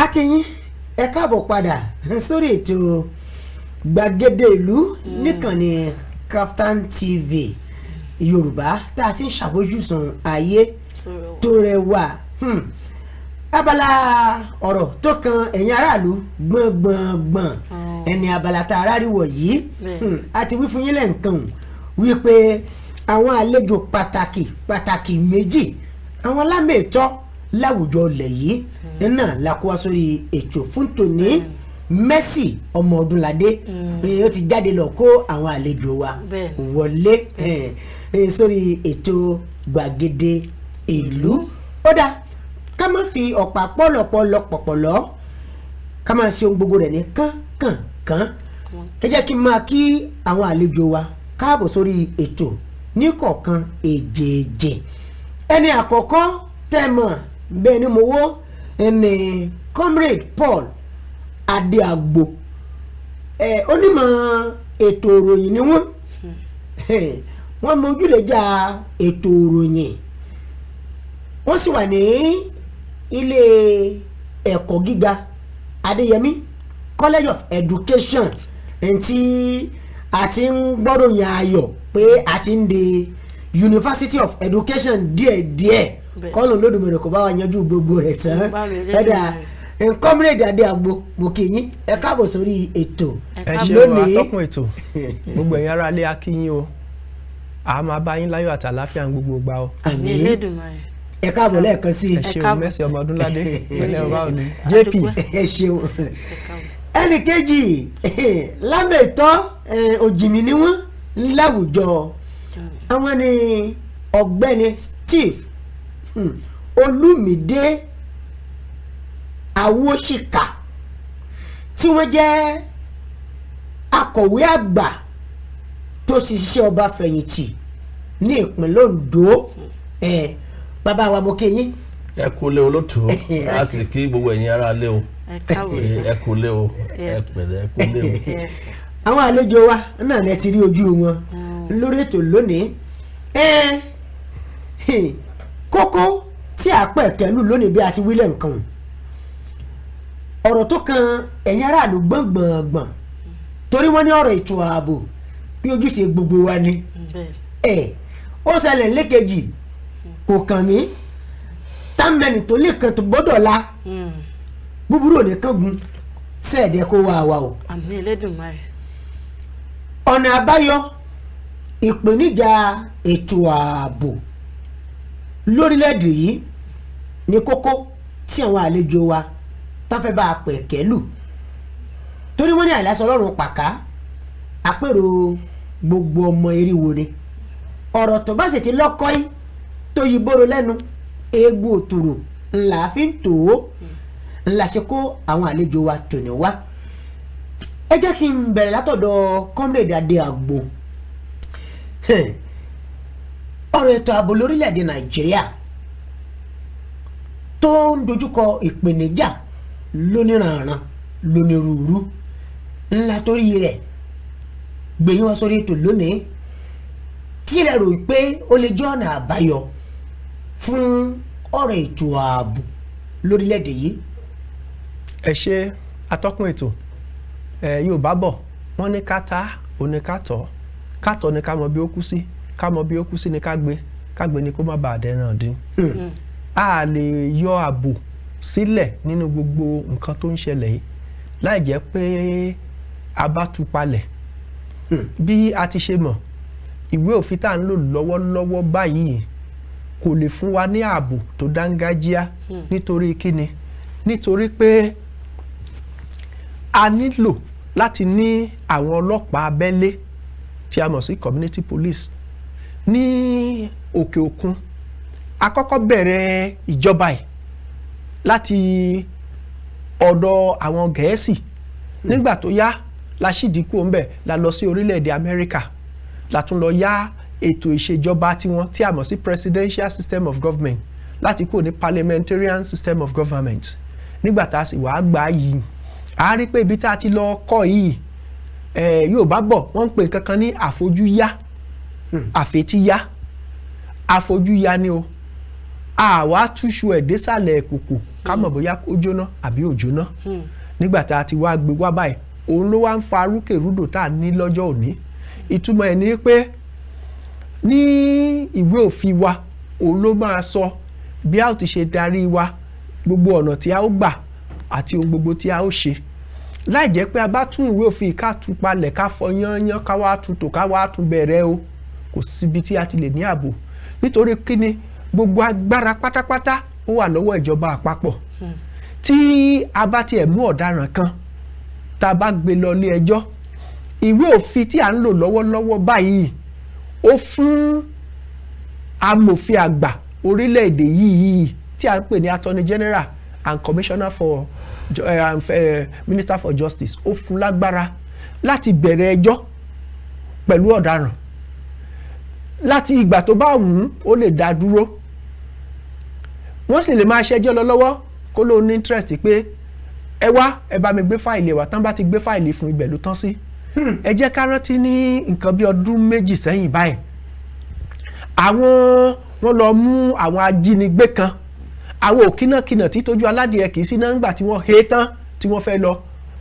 A kí yín, ẹ káàbọ̀ padà sórí ètò Gbàgede Ìlú níkànnì Kaftan TV Yorùbá, tá a ti ń ṣàfojúsùn ayé tó rẹwà. Abala ọ̀rọ̀ tó kan ẹ̀yin aráàlú gbọ̀ngbọ̀ngbọ̀n ẹni abala tá a ráríwọ̀ yìí. A ti wí fún yín lẹ́ǹkan wípé àwọn àlejò pàtàkì pàtàkì méjì, àwọn lámẹ̀tọ́ láwùjọ ilẹ̀ yìí náà la kó wá sórí ètò fún tòní. Mercy ọmọ Ọdúnládé ó ti jáde lọ kó àwọn àlejò wa wọlé sórí ètò Gbàgede Ìlú. Ó dáa, ká má fi ọ̀pá pọ̀lọpọ̀lọ pọ̀pọ̀lọ́, ká máa ṣe ohun gbogbo rẹ̀ ní kánkànkán. Ẹ jẹ́ kí n máa kí àwọn àlejò wa káàbọ̀ sórí ètò ní kọ̀ọ̀kan èjèèjì. Ẹni àkọ́kọ́ tẹ́ mọ̀ bẹ́ẹ̀ ni mo wó ẹni Comrade Paul Adéagbo. Ẹ onímọ̀ ètò ìròyìn ni wọ́n. Wọ́n mọ ojúlẹ̀jà ètò ìròyìn, wọ́n sì wà ní ilé ẹ̀kọ́ gíga Adéyẹmí College of Education ntí a ti ń gbọ́ròyìn ayọ̀ pé a ti ń di University of Education díẹ̀díẹ̀. Kọ́lù Olódùmarè kò bá wa yanjú gbogbo rẹ̀ tán. Bá mi ẹ̀dà, Comrade Adéagbo, mo kí yín, ẹ káàbọ̀ sórí ètò Ẹ Ẹ ṣeun, lónìí. atọ́kùn ètò. Gbogbo ẹ̀yin ará ilé, a kí yín o. A máa bá yín láyọ̀ àti àlàáfíà ní gbogbo ìgbà o. Ní Àmín. Elédùmarè. Ẹ káàbọ̀ lẹ́ẹ̀kan sí i. Ẹ ṣeun. Káàbọ̀. Mercy ọmọ Ọdúnládé, pẹ̀lẹ́ ọba òní JP. Adúpẹ́. Ẹ ṣeun. Ẹ káàbọ̀. Ẹnì kejì, lámẹ̀tọ́ òjìmí ni wọ́n láwùjọ. Àwọn ni Ọ̀gbẹ́ni Steve Olúmídé Awóṣìkà, tí wọ́n jẹ́ akọ̀wé àgbà tó ṣiṣẹ́ ọba fẹ̀yìntì ní ìpínlẹ̀ Ondo. Bàbá wa, mo kí yín. Ẹ kú lé, olótùú. A sì kí gbogbo ẹ̀yin ará lé o. Ẹ káàbọ̀. Ẹ kú lé o, ẹ pẹ̀lẹ́, ẹ kú lé o. Àwọn àlejò wa náà lẹ ti rí ojú wọn lórí ètò lónìí. Kókó tí a pẹ̀ kẹ́lù lónìí, bí a ti wílẹ̀ nǹkan, ọ̀rọ̀ tó kan ẹ̀yin aráàlú gbọ̀ngbọ̀ngbọ̀n, torí wọ́n ní ọ̀rọ̀ ètò ààbò bí ojúṣe gbogbo wa ni. Ẹ ó ṣẹlẹ̀ lẹ́kejì, kò kàn mí, támẹ́nì tó lè kàn tó gbọ́dọ̀ la búburú ò ní kángun sẹ́ẹ̀dẹ̀ kó wá wa o. Àmín Elédùmarè. Ọ̀nà àbáyọ ìpèníjà ètò ààbò lórílẹ̀‐èdè yìí ní kókó tí àwọn àlejò wa tán fẹ́ bá a pẹ̀ kẹ́lù, torí wọ́n ní àìlásọ Ọlọ́run pàká, àpérò gbogbo ọmọ eriwo ni. Ọ̀rọ̀ tó bá sì ti lọ́kọ́ yìí tó yí bóró lẹ́nu eegun òtòrò ńlá fi ń tò ó, ńlá ṣe kó àwọn àlejò wa tòní wá. Ẹ jẹ́ kí n bẹ̀rẹ̀ látọ̀dọ̀ Comrade Adéagbo. Ọ̀rọ̀ ètò ààbò lórílẹ̀‐èdè Nàìjíríà tó ń dojúkọ ìpèníjà lóníranran lónírúurú ńlá, torí rẹ̀ gbẹ̀yìn wá sórí ètò lónìí, kí lẹ rò pé ó lè jẹ́ ọ̀nà àbáyọ fún ọ̀rọ̀ ètò ààbò lórílẹ̀‐èdè yìí? Ẹ ṣe, atọ́kùn ètò. Ẹ Yorùbá bọ̀, wọ́n ní ká ta òní ká tọ̀, ká tọ̀ ní ká mọ bí ó kú sí, ká mọ bí ó kú sí ní ká gbé, ká gbé ní kó má bàa dẹran dín. A lè yọ ààbò sílẹ̀ nínú gbogbo nǹkan tó ń ṣẹlẹ̀ yìí láì jẹ́ pé a bá tú palẹ̀. Bí a ti ṣe mọ̀, ìwé òfin tá à ń lò lọ́wọ́lọ́wọ́ báyìí kò lè fún wa ní ààbò tó dángájíá. Nítorí kíni? Nítorí pé a nílò láti ní àwọn ọlọ́pàá abẹ́lé tí a mọ̀ sí community police. Ní òkè òkun, a kọ́kọ́ bẹ̀rẹ̀ ìjọba yìí láti ọ̀dọ̀ àwọn Gẹ̀ẹ́sì. Nígbà tó yá la ṣídìí kúrò ńbẹ̀, la lọ sí orílẹ̀-èdè Amẹ́ríkà, la tún lọ yá ètò ìṣèjọba tiwọn tí a mọ̀ sí presidential system of government, láti kúrò ní parliamentarian system of government. Nígbà tá a sì wàá gbà yìí, a rí pé ibi tá a ti lọ kọ́ yìí, Yorùbá bọ̀, wọ́n ń pè nǹkan kan ní àfojúyá àfetíyá. Àfojúyá ni o. Àwa túṣu ẹ̀ désàlẹ̀ kòkò ká mọ̀ bóyá ó jóná àbí ò jóná. Nígbà tá a ti wá gbé wá báyìí, òun ló wá ń fa rúkèrúdò tá a ní lọ́jọ́ òní. Ìtumọ̀ ẹ̀ ni pé ní ìwé òfin wa, òun ló máa sọ bí a ó ti ṣe darí wa, gbogbo ọ̀nà tí a ó gbà àti ohun gbogbo tí a ó ṣe. Láì jẹ́ pé a bá tún ìwé òfin ká tú palẹ̀, ká fọ yányán, ká wá tún tò, ká wá tún bẹ̀rẹ̀ o, kò síbi tí a ti lè ní ààbò. Nítorí kíni? Gbogbo agbára pátápátá ó wà lọ́wọ́ ìjọba àpapọ̀. Tí a bá tiẹ̀ mú ọ̀daràn kan, tá a bá gbé lọ ilé ẹjọ́, ìwé òfin tí à ń lò lọ́wọ́lọ́wọ́ báyìí, ó fún amòfin àgbà orílẹ̀-èdè yìí tí a ń pè ní Attorney General and Commissioner for Minister for Justice, ó fún lágbára láti bẹ̀rẹ̀ ẹjọ́ pẹ̀lú ọ̀daràn. Láti ìgbà tó bá wù ú, ó lè dá dúró. Wọ́n sì lè máa ṣẹjọ́ lọ lọ́wọ́, kó ló ní interest pé ẹ wá, ẹ bá mi gbé fáìlì wá. Tán bá ti gbé fáìlì fún, ibẹ̀ ló tán sí. Ẹ jẹ́ ká rántí, ní nǹkan bí ọdún 2 sẹ́yìn báyìí, àwọn wọ́n lọ mú àwọn ajínigbé kan, àwọn òkínàkínà tí tójú aládìẹ kì í sí náà. Ńgbà tí wọ́n hé tán, tí wọ́n fẹ́ lọ,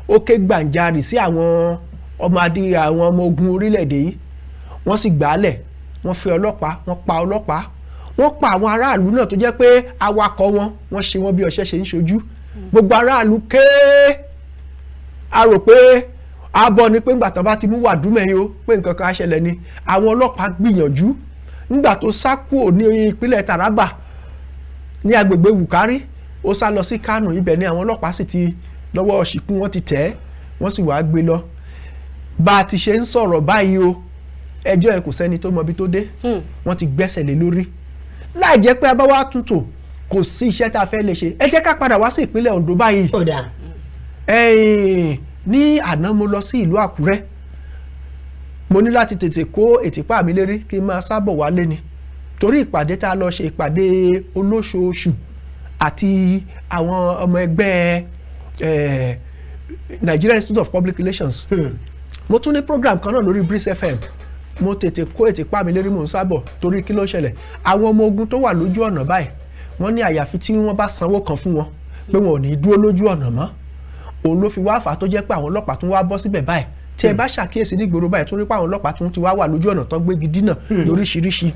ó ké gbàǹjarì sí àwọn ọmọ adé, àwọn ọmọ ogun orílẹ̀-èdè yìí. Wọ́n sì gbàálẹ̀, wọ́n fẹ́ ọlọ́pàá, wọ́n pa ọlọ́pàá, wọ́n pa àwọn aráàlú náà tó jẹ́ pé awakọ̀ wọn. Wọ́n ṣe wọ́n bí ọṣẹ ṣe ń ṣojú. Gbogbo aráàlú ké. A rò pé abọ́ ni pé ńgbà tán bá ti mú wàdúmẹ̀ yìí o, pé nǹkan kan á ṣẹlẹ̀ ni. Àwọn ọlọ́pàá gbìyànjú. Ńgbà tó sá kúrò ní ìpínlẹ̀ Taraba, ní agbègbè Wukari, ó sá lọ sí Kánò. Ibẹ̀ ni àwọn ọlọ́pàá sì ti lọ́wọ́ ṣìkún, wọ́n ti tẹ̀ ẹ́, wọ́n sì wáá gbé lọ. Bá a ti ṣe ń sọ̀rọ̀ báyìí o, ẹjọ́ ẹ̀ kò sẹ́ni tó mọ ibi tó dé. Wọ́n ti gbẹ́sẹ̀ lé lórí. Láì jẹ́ pé a bá wá tún tò, kò sí iṣẹ́ tá a fẹ́ lè ṣe. Ẹ jẹ́ ká padà wá sí ìpínlẹ̀ Ondo báyìí. Ó dáa. Ẹ̀yìn ní àná, mo lọ sí ìlú Àkúrẹ́. Mo ní láti tètè kó ètìpá mi lérí kí n máa sábọ̀ wálé ni, torí ìpàdé tá a lọ ṣe, ìpàdé olóṣooṣù àti àwọn ọmọ ẹgbẹ́ Nigeria Institute of Public Relations. Mo tún ní program kan náà lórí Breeze FM. Mo tètè kó ètìpá mi lérí, mò ń sábọ̀. Torí kí ló ṣẹlẹ̀? Àwọn ọmọ ogun tó wà lójú ọ̀nà báyìí, wọ́n ní àyàfi tí wọ́n bá sanwó kan fún wọn, pé wọn ò ní dúró lójú ọ̀nà mọ́. Òun ló fi wá fà á tó jẹ́ pé àwọn ọlọ́pàá tún wá bọ́ síbẹ̀ báyìí. Tí ẹ bá ṣàkíyèsí nígboro báyìí, tún rí pé àwọn ọlọ́pàá tún ti wá wà lójú ọ̀nà tó gbégi dínà lóríṣiríṣi.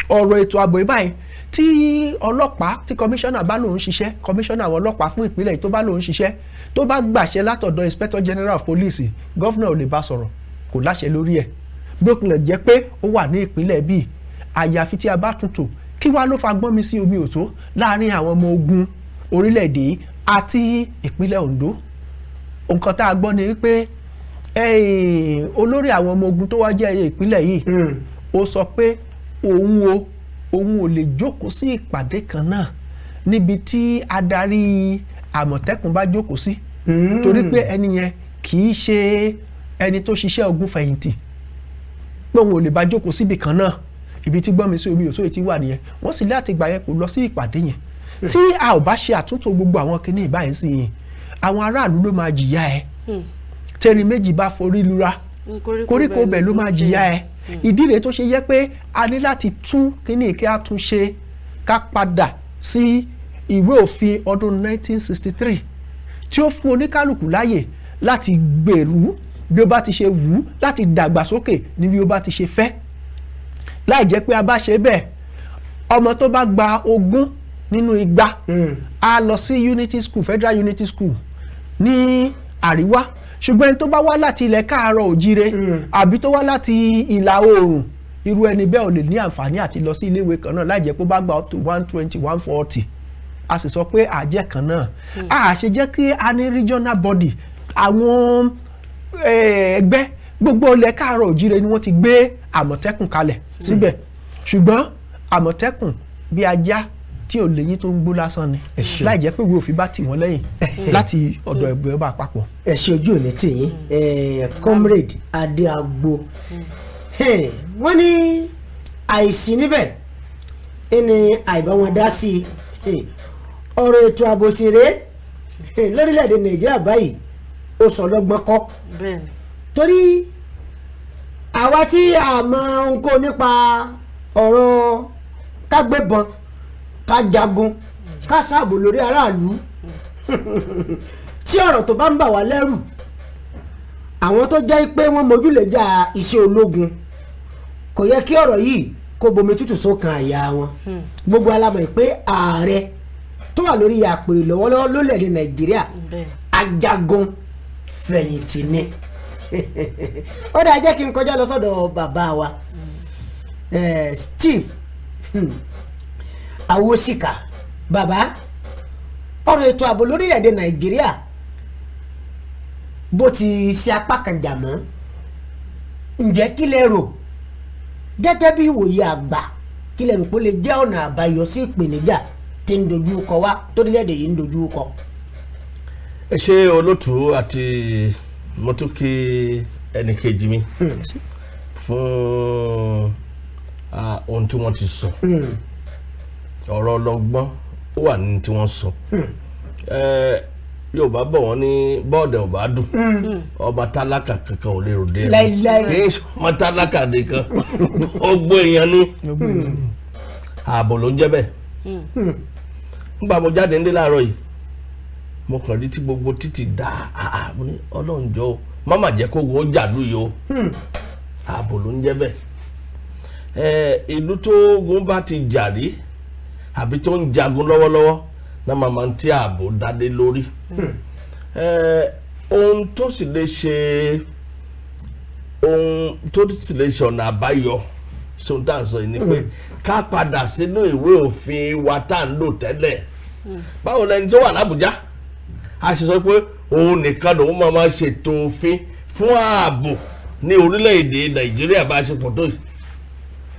Ọ̀rọ̀ ètò ààbò yìí báyìí, tí ọlọ́pàá, tí kọmíṣánná bá lòun ṣiṣẹ́, kọmíṣánná àwọn ọlọ́pàá fún ìpínlẹ̀ yìí tó bá lòun ṣiṣẹ́, tó bá gbàṣẹ látọ̀dọ̀ Inspector General of Police, governor ò lè bá sọ̀rọ̀, kò láṣẹ lórí ẹ̀, bí ó tilẹ̀ jẹ́ pé ó wà ní ìpínlẹ̀ bíi. Àyàfi tí a bá tún tò. Kí wá ló fa gbọ́n mi sí omi òtó láàrin àwọn ọmọ ogun orílẹ̀-èdè yìí àti ìpínlẹ̀ Ondo? Nǹkan tá a gbọ́ ni wípé olórí àwọn ọmọ ogun tó wá jẹ́ ìpínlẹ̀ yìí, ó sọ pé òun ò lè jókòó sí ìpàdé kan náà níbi tí adarí Àmọ̀tẹ́kùn bá jókòó sí, torí pé ẹni yẹn kì í ṣe ẹni tó ṣiṣẹ́ ogun fẹ̀yìntì, pé òun ò lè bá jókòó síbì kan náà. Ibi tí gbọ́n mi sí omi òsóyè ti wà nìyẹn. Wọ́n sì láti gbà yẹn kò lọ sí ìpàdé yẹn. Tí a ò bá ṣe àtúntò gbogbo àwọn kinní ìbáyìí sí yìí, àwọn aráàlú ló máa jìyà ẹ. Tẹ́rin méjì bá forí lura, koríko ibẹ̀ ló máa jìyà ẹ. Ìdí rèé tó ṣe yẹ pé a ní láti tún kíní kí a tún ṣe, ká padà sí ìwé òfin ọdún 1963 tí ó fún oníkálukú láàyè láti gbèrú bí ó bá ti ṣe wù ú, láti dàgbàsókè ní bí ó bá ti ṣe fẹ́. Láì jẹ́ pé a bá ṣe bẹ́ẹ̀, ọmọ tó bá gba 20 nínú 200 a lọ sí Unity School, Federal Unity School ní àríwá, ṣùgbọ́n ẹni tó bá wá láti ilẹ̀ káàárọ̀ òjíire àbí tó wá láti ìlà oòrùn, irú ẹni bẹ́ẹ̀ ò lè ní àǹfààní àti lọ sí iléèwé kan náà láì jẹ́ pé ó bá gba up to 120, 140. A sì sọ pé àjẹ́ kan náà, a ṣe jẹ́ kí a ní regional body. Àwọn ẹgbẹ́ gbogbo ilẹ̀ káàárọ̀ òjíire ni wọ́n ti gbé Àmọ̀tẹ́kùn kalẹ̀ síbẹ̀, ṣùgbọ́n Àmọ̀tẹ́kùn bí ajá tí ò léyìn tó ń gbó lásán ni, láì jẹ́ pé ìwé òfin bá tì wọ́n lẹ́yìn láti ọ̀dọ̀ ẹgbẹ́ ọba àpapọ̀. Ẹ ṣe, ojú òní tì yín, Comrade Adéagbo. Wọ́n ní àìsí níbẹ̀ ẹni àìbá wọn dá sí i. Ọ̀rọ̀ ètò ààbò sì rèé lórílẹ̀‐èdè Nàìjíríà báyìí, ó sọ lọ́gbọ́n kọ́, torí àwa tí a mọ ohun kó nípa ọ̀rọ̀ kágbébọn. Ká jagun, ká ṣààbò lórí aráàlú. Tí ọ̀rọ̀ tó bá ń bà wá lẹ́rù, àwọn tó jẹ́ pé wọ́n mójúlẹ̀jà iṣẹ́ ológun, kò yẹ kí ọ̀rọ̀ yìí kó bomi tútù sókàn àyà wọn. Gbogbo alamọ̀ pé ààrẹ tó wà lórí àpèrè lọ́wọ́lọ́wọ́ lólẹ̀-èdè Nàìjíríà, ajagun fẹ̀yìntì ni. Ó dáa, jẹ́ kí n kọjá lọ sọ́dọ̀ bàbá wa Steve Awosika. Bàbá, ọ̀rọ̀ ètò ààbò lórílẹ̀‐èdè Nàìjíríà bó ti ṣe apá kan jà mọ́, ǹjẹ́ kí lẹ rò gẹ́gẹ́ bí ìwòye àgbà? Kí lẹ rò pé ó lè jẹ́ ọ̀nà àbáyọ sí ìpèníjà tí ń dojú kọ wá, torílẹ̀-èdè yìí ń dojú kọ? Ẹ ṣe, olótú, àti mo tún kí ẹnìkejì mi fún ohun tí wọ́n ti sọ. Ọ̀rọ̀ ọlọ́gbọ́n ó wà ní tí wọ́n sọ. Yorùbá bọ̀, wọ́n ní bọ́ọ̀dẹ̀ ò bá dùn, ọba tálákà kankan ò lè ròde ẹni. Láíláí. Kì í ṣe ọmọ tálákà nìkan, gbogbo èèyàn ní ààbò ló ń jẹ́ bẹ́ẹ̀. Nígbà mo jáde nílé láàárọ̀ yìí, mo kàn rí tí gbogbo títì dá àá. Mo ní, "Ọlọ́run jọ̀ọ́ o, má má jẹ́ kó wo jàdú yìí o." Ààbò ló ń jẹ́ bẹ́ẹ̀. Ìlú tó ogun bá ti jà rí àbí tó ń jagun lọ́wọ́lọ́wọ́ náà máa ń tí ààbò dádé lórí. Ohun tó sì lè ṣe, ohun tó sì lè ṣe ọ̀nà àbáyọ sóhun tá à ń sọ yìí ni pé ká padà sínú ìwé òfin wa tá à ń lò tẹ́lẹ̀. Báwo lẹni tó wà lábújá a ṣe sọ pé òun nìkan lòun máa ṣètò òfin fún ààbò ní orílẹ̀-èdè Nàìjíríà bá a ṣe pọ̀ tó yìí?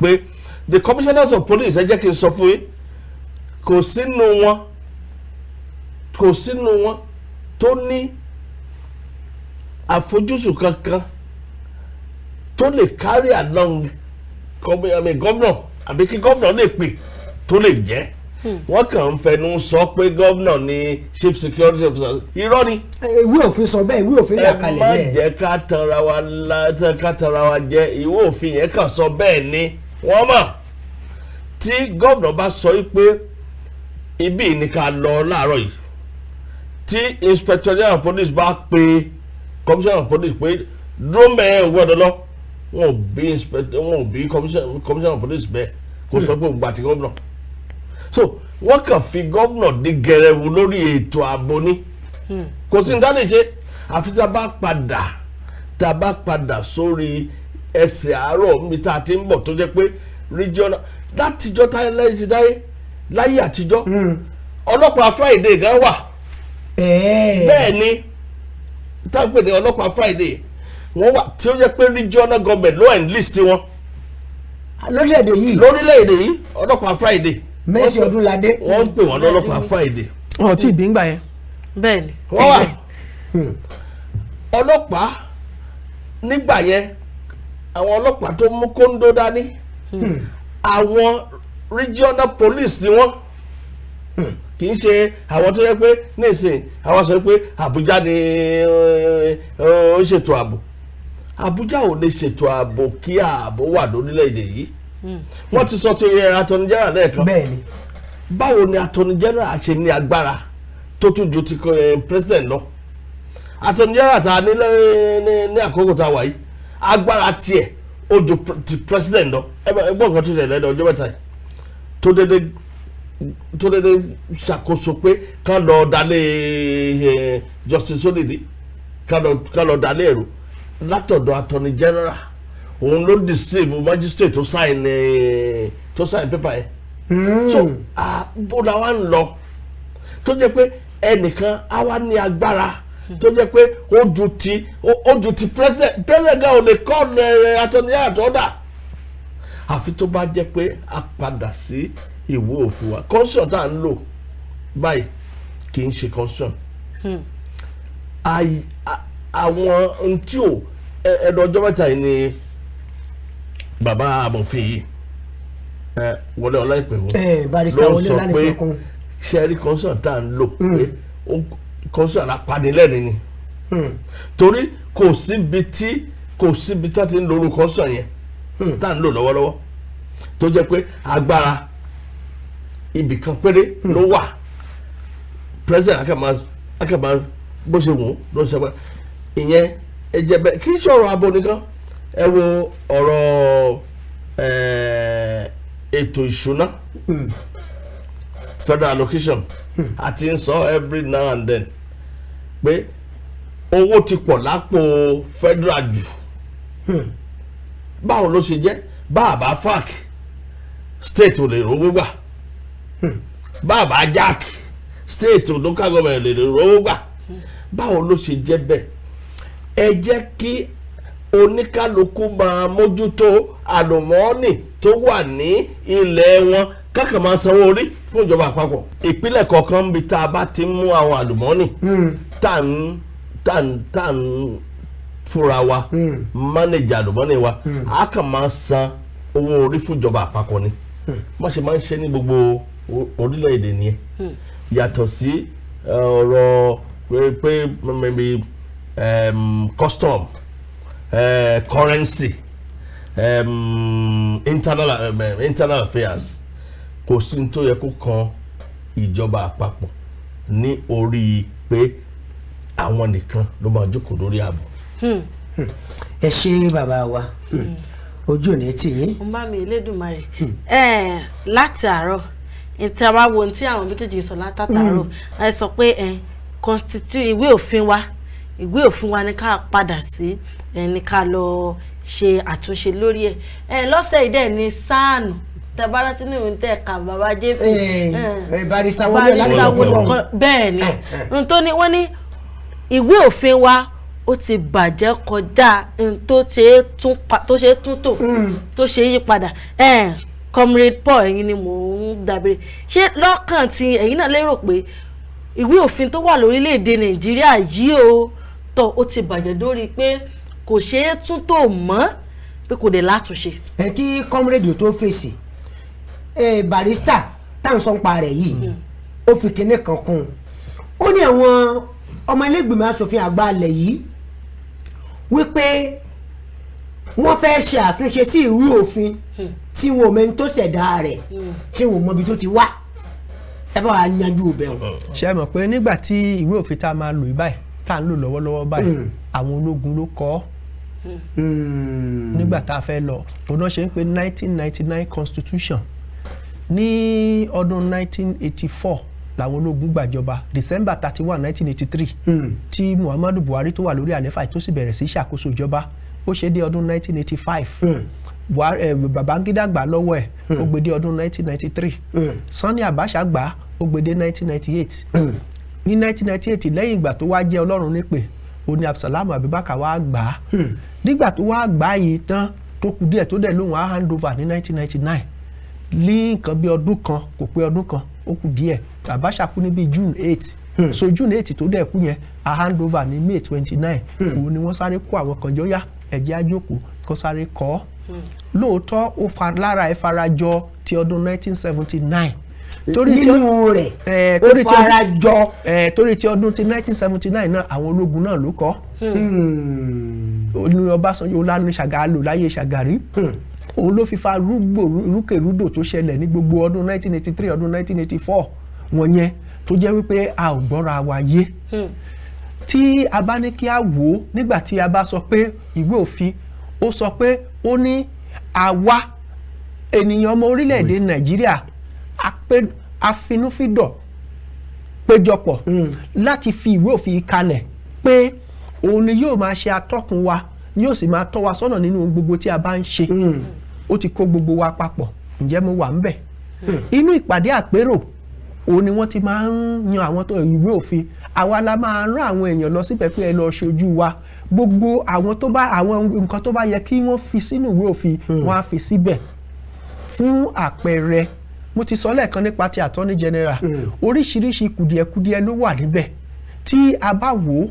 Pé the commissioners of police, ẹ jẹ́ kí n sọ fún yín, kò sínú wọn, kò sínú wọn tó ní àfojúsùn kankan tó lè carry along I mean, governor, àbí kí governor lè pè tó lè jẹ́. Wọ́n kàn ń fẹnu sọ pé governor ni chief security officer. Irọ́ ni. Ìwé òfin sọ bẹ́ẹ̀? Ìwé òfin là Ẹ kalẹ̀ má bẹ́ẹ̀? jẹ́ ká tanra wa ká tanra wa jẹ. Ìwé òfin yẹn kàn sọ bẹ́ẹ̀ ni. Wọ́n mọ̀ tí gómìnà bá sọ yìí pé ibi ní ká lọ láàárọ̀ yìí, tí inspector general of police bá pe commissioner of police pé dúró mẹ́ẹ̀, ò gbọ́dọ̀ lọ, wọn ò bí inspector, wọn ò bí commissioner of police bẹ́ẹ̀ kò sọ pé òun gbà tí gómìnà. So wọ́n kàn fi gómìnà di gẹrẹwu lórí ètò ààbò ni. Kò sí ní tá lè ṣe àfi tá a bá padà sórí ẹsẹ̀ àárọ̀ níbi tá a ti ń bọ̀, tó jẹ́ pé regional látijọ́ táyé láyé ti dáyé láyé àtijọ́, ọlọ́pàá Friday gan wà. Bẹ́ẹ̀ ni, táwọn pè ní ọlọ́pàá Friday wọ́n wà, tí ó jẹ́ pé regional government ló enlist wọn. Lórílẹ̀‐èdè yìí? Lórílẹ̀‐èdè yìí, ọlọ́pàá Friday. Mercy Ọdúnládé. Wọ́n ń pè wọ́n lọ́lọ́pàá Friday. Wọn ò tí ì bí ńgbà yẹn. Bẹ́ẹ̀ ni. Wọ́n wà ọlọ́pàá nígbà yẹn, àwọn ọlọ́pàá tó mú kóńdó dání, àwọn regional police ni wọ́n. Kì í ṣe àwọn tó yẹ pé nísìnyí àwọn sọ pé Àbújá ni ó ṣètò ààbò. Àbújá ò lè ṣètò ààbò kí ààbò wà lórílẹ̀‐èdè yìí. Wọ́n ti sọ ti attorney general lẹ́ẹ̀kan. Bẹ́ẹ̀ ni. Báwo ni attorney general ṣe ní agbára tó tún ju ti president lọ? Attorney general tá a ní ní àkókò tá a wà yìí, agbára tiẹ̀ ó ju ti president lọ. Ẹ gbọ́ nǹkan tó ṣẹlẹ̀ lẹ́nu ọjọ́ mẹ́ta yìí, tó dédé ṣàkóso pé ká lọ dalé Justice Odidi, ká lọ dalé ẹ̀rù látọ̀dọ̀ attorney general. Òun ló deceive magistrate tó sign paper yẹn. So bó la wá ń lọ tó jẹ́ pé ẹnìkan á wá ní agbára tó jẹ́ pé ó ju ti president gan ò lè call attorney general tó dà, àfi tó bá jẹ́ pé a padà sí ìwé òfin wa. Constitution tá à ń lò báyìí kì í ṣe constitution. Àwọn ohun tí ò ẹnu ọjọ́ mẹ́ta yìí ni bàbá amòfin yìí, Wọlé Ọláìpẹ̀kun, Barrister ló ń Wọlé sọ pé Ọlánípẹ̀kun. Ṣẹ́rí constitution tá à ń lò, pé constitution apanilẹ́rìn ni, torí kò síbi tí wọ́n ti ń lo orúkọ constitution yẹn tá à ń lò lọ́wọ́lọ́wọ́ tó jẹ́ pé agbára Ibì kan péré ló wà. President akama bó ṣe wù ú ló ń ṣe pé ìyẹn ẹ jẹ́ bẹ́ẹ̀. Kì í ṣe ọ̀rọ̀ abo nìkan. Ẹ wo ọ̀rọ̀ ètò ìṣúná, federal allocation. Àti ń sọ every now and then pé owó ti pọ̀ lápò federal jù. Báwo ló ṣe jẹ́? Bá a bá FAAC, state ò lè rówó gbà. Bá a bá jack, state ò, local government lè rówó gbà. Báwo ló ṣe jẹ́ bẹ́ẹ̀? Ẹ jẹ́ kí oníkálukú máa mójútó àlùmọ́ọ́nì tó wà ní ilẹ̀ wọn, kákan máa sanwó orí fún ìjọba àpapọ̀. Ìpínlẹ̀ kọ̀ọ̀kan níbi tá a bá ti ń mú àwọn àlùmọ́ọ́nì tá à ń fúnra wa manage àlùmọ́ọ́nì wa, a kàn máa san owó orí fún ìjọba àpapọ̀ ni. Má ṣe máa ń ṣe ní gbogbo orílẹ̀-èdè nìyẹn. Yàtọ̀ sí ọ̀rọ̀ pé maybe custom, currency, internal affairs, kò sí ní tó yẹ kó kan ìjọba àpapọ̀ ní orí pé àwọn nìkan ló máa jókòó lórí ààbò. Ẹ ṣe, bàbá wa. Ojú ò ní tì yín. Ń bá mi Elédùmarè ẹ. Láti àárọ̀ ìta wá wo ohun tí àwọn méjèèjì sọ látàtàárọ̀, ẹ sọ pé ẹ constitute ìwé òfin wa, ìwé òfin wa ni ká padà sí ẹ, ní ká lọ ṣe àtúnṣe lórí ẹ. Ẹ lọ́sẹ̀ yìí dẹ̀ ní sáànù tẹ́bára tí ní ìwé tẹ̀ ká bàbá JP. Barrister Wọlé Barrister Ọlálékan. Wọlé, bẹ́ẹ̀ ni n tó ní wọ́n ní ìwé òfin wa ó ti bàjẹ́ kọjá n tó ṣe é tún tó ṣe é tún tò, tó ṣe é yí padà. Comrade Paul, ẹ̀yin ni mò ń dàbẹ̀rẹ̀. Ṣé lọ́kàn tí ẹ̀yin náà lérò pé ìwé òfin tó wà lórílẹ̀‐èdè Nàìjíríà yìí o tọ́ ó ti bàjẹ́ dórí pé kò ṣe é tún tò mọ́, pé kò dé látúnṣe? Ẹ kí comrade tó fèsì, ẹ barrister tá à ń sọ ń pa rẹ̀ yìí, ó fi kinní kan kún un. Ó ní àwọn ọmọ ilégbìmọ̀ asòfin àgbà alẹ̀ yìí wípé wọ́n fẹ́ ṣe àtúnṣe sí ìwé òfin tí wọn ò mẹ́ni tó ṣẹ̀dá rẹ̀, tí wọn ò mọbi tó ti wá. Ẹ bá wa yanjú ibẹ̀ wọn. Ṣe mọ̀ pé nígbà tí ìwé òfin tá a máa lò yìí báyìí, tá a ń lò lọ́wọ́lọ́wọ́ báyìí, àwọn ológun ló kọ ọ́ nígbà tá a fẹ́ lọ. Òun náà ṣe ń pe 1999 constitution. Ní ọdún 1984 làwọn ológun gbàjọba, December 31, 1983, tí Muhammadu Buhari tó wà lórí àléfà tó sì bẹ̀rẹ̀ sí ṣàkóso ìjọba. Ó ṣe dé ọdún 1985. Buhari, Babangida gbà lọ́wọ́ ẹ̀, ó gbé dé ọdún 1993. Sani Abacha gbà, ó gbé dé 1998. Ní 1998, lẹ́yìn ìgbà tó wá jẹ́ Ọlọ́run nípè, ó ní Abdulsalam Abubakar wá gbà á. Nígbà tó wá gbà á yìí tán, tó kù díẹ̀ tó dẹ̀ lóhùn á hand over ní 1999, ní nǹkan bí ọdún kan, kò pé ọdún kan, ó kù díẹ̀. Abacha kú ní bíi June 8. So June 8 tó dẹ̀ kú yẹn, a hand over ní May 29. Òun ni wọ́n sáré kó àwọn kan jọ yá ẹ̀jẹ̀ àjòkó kan sáré kọ́ ọ́. Lóòótọ́, ó fa lára ẹ̀ farajọ ti ọdún 1979 torí tí Nínú rẹ̀ ó torí tí fara jọ. Torí ti ọdún ti 1979 náà, àwọn ológun náà ló kọ́ ní Ọbásanjọ́ ọlánú Ṣàgá lò láyé Ṣàgàrí. Òun ló fi fa rúgbò rúkèrúdò tó ṣẹlẹ̀ ní gbogbo ọdún 1983, ọdún 1984 wọ̀nyẹn, tó jẹ́ wípé a ò gbọ́ra wa yé. Tí a bá ní kí a wò ó, nígbà tí a bá sọ pé ìwé òfin, ó sọ pé ó ní àwa ènìyàn ọmọ orílẹ̀-èdè Nàìjíríà a pé afinúfídọ̀ péjọpọ̀ láti fi ìwé òfin kalẹ̀ pé òun ni yóò máa ṣe atọ́kùn wa, yóò sì máa tọ́ wa sọ́nà nínú ohun gbogbo tí a bá ń ṣe. Ó ti kó gbogbo wa papọ̀. Ǹjẹ́ mo wà ń bẹ̀? Inú ìpàdé àpérò òun ni wọ́n ti máa ń yan àwọn tó ìwé òfin. Àwa la máa rán àwọn èèyàn lọ síbẹ̀ pé ẹ lọ ṣojú wa. Gbogbo àwọn tó bá àwọn nǹkan tó bá yẹ kí wọ́n fi sínú ìwé òfin, wọ́n á fi síbẹ̀. Fún àpẹẹrẹ, mo ti sọ lẹ́ẹ̀kan nípa ti Attorney General. Oríṣiríṣi kùdìẹ̀kudiẹ ló wà níbẹ̀. Tí a bá wò ó,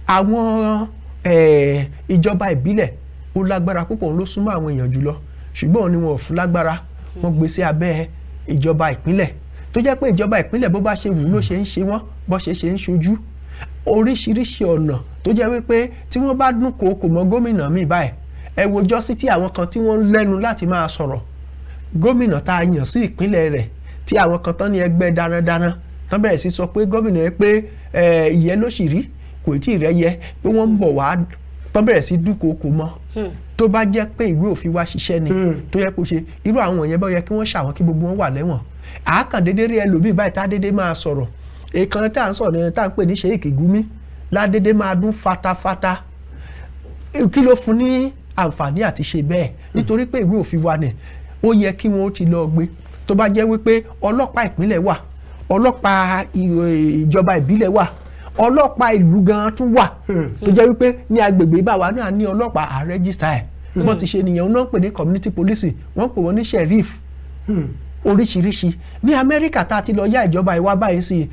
àwọn ìjọba ìbílẹ̀, ó lágbára púpọ̀, òun ló súnmọ́ àwọn èèyàn jùlọ, ṣùgbọ́n òun ni wọn ò fún lágbára. Wọ́n gbé sí abẹ́ ìjọba ìpínlẹ̀, tó jẹ́ pé ìjọba ìpínlẹ̀, bó bá ṣe wù ú ló ṣe ń ṣe wọ́n, bó ṣe ṣe ń ṣojú oríṣiríṣi ọ̀nà, tó jẹ́ wípé tí wọ́n bá dún kòókò mọ́ gómìnà míì báyìí, ẹ wo jọ́sí tí àwọn kan tí wọ́n ń lẹ́nu láti máa sọ̀rọ̀ gómìnà tá a yàn sí ìpínlẹ̀ rẹ̀ tí Tí àwọn kan tán ní ẹgbẹ́ darandaran tán bẹ̀rẹ̀ sí sọ pé gómìnà yẹn pé ìyẹn ló sì rí, kò tí ì rẹ́yẹ, pé wọ́n ń bọ̀ wá, tán bẹ̀rẹ̀ sí dúnkòokò mọ́. Tó bá jẹ́ pé ìwé òfin wa ṣiṣẹ́ ni, tó yẹ kó ṣe irú àwọn yẹn, bá yẹ kí wọ́n ṣàwọn kí gbogbo wọn wà lẹ́wọ̀n. Àákàn déédéé rí ẹlòmíì báyìí tá déédéé máa sọ̀rọ̀. Èèkan tá à ń sọ̀rọ̀ ní tá à ń pè ní Sheikh Gumi ládédé máa dún fatafata. Kí ló fún ní àǹfààní àti ṣe bẹ́ẹ̀? Nítorí pé ìwé òfin wa ni ó yẹ kí wọ́n ti lọ gbé. Tó bá jẹ́ wípé ọlọ́pàá ìpínlẹ̀ wà, ọlọ́pàá ìjọba ìbílẹ̀ wà, ọlọ́pàá ìlú gan tún wà, tó jẹ́ wípé ní agbègbè báwa náà ní ọlọ́pàá, à register ẹ̀. Wọ́n ti ṣe nìyẹn, wọ́n náà ń pè ní community policing, wọ́n pè wọ́n ní sheriff oríṣiríṣi. Ní Amẹ́ríkà tá a ti lọ yá ìjọba ìwá báyìí sí,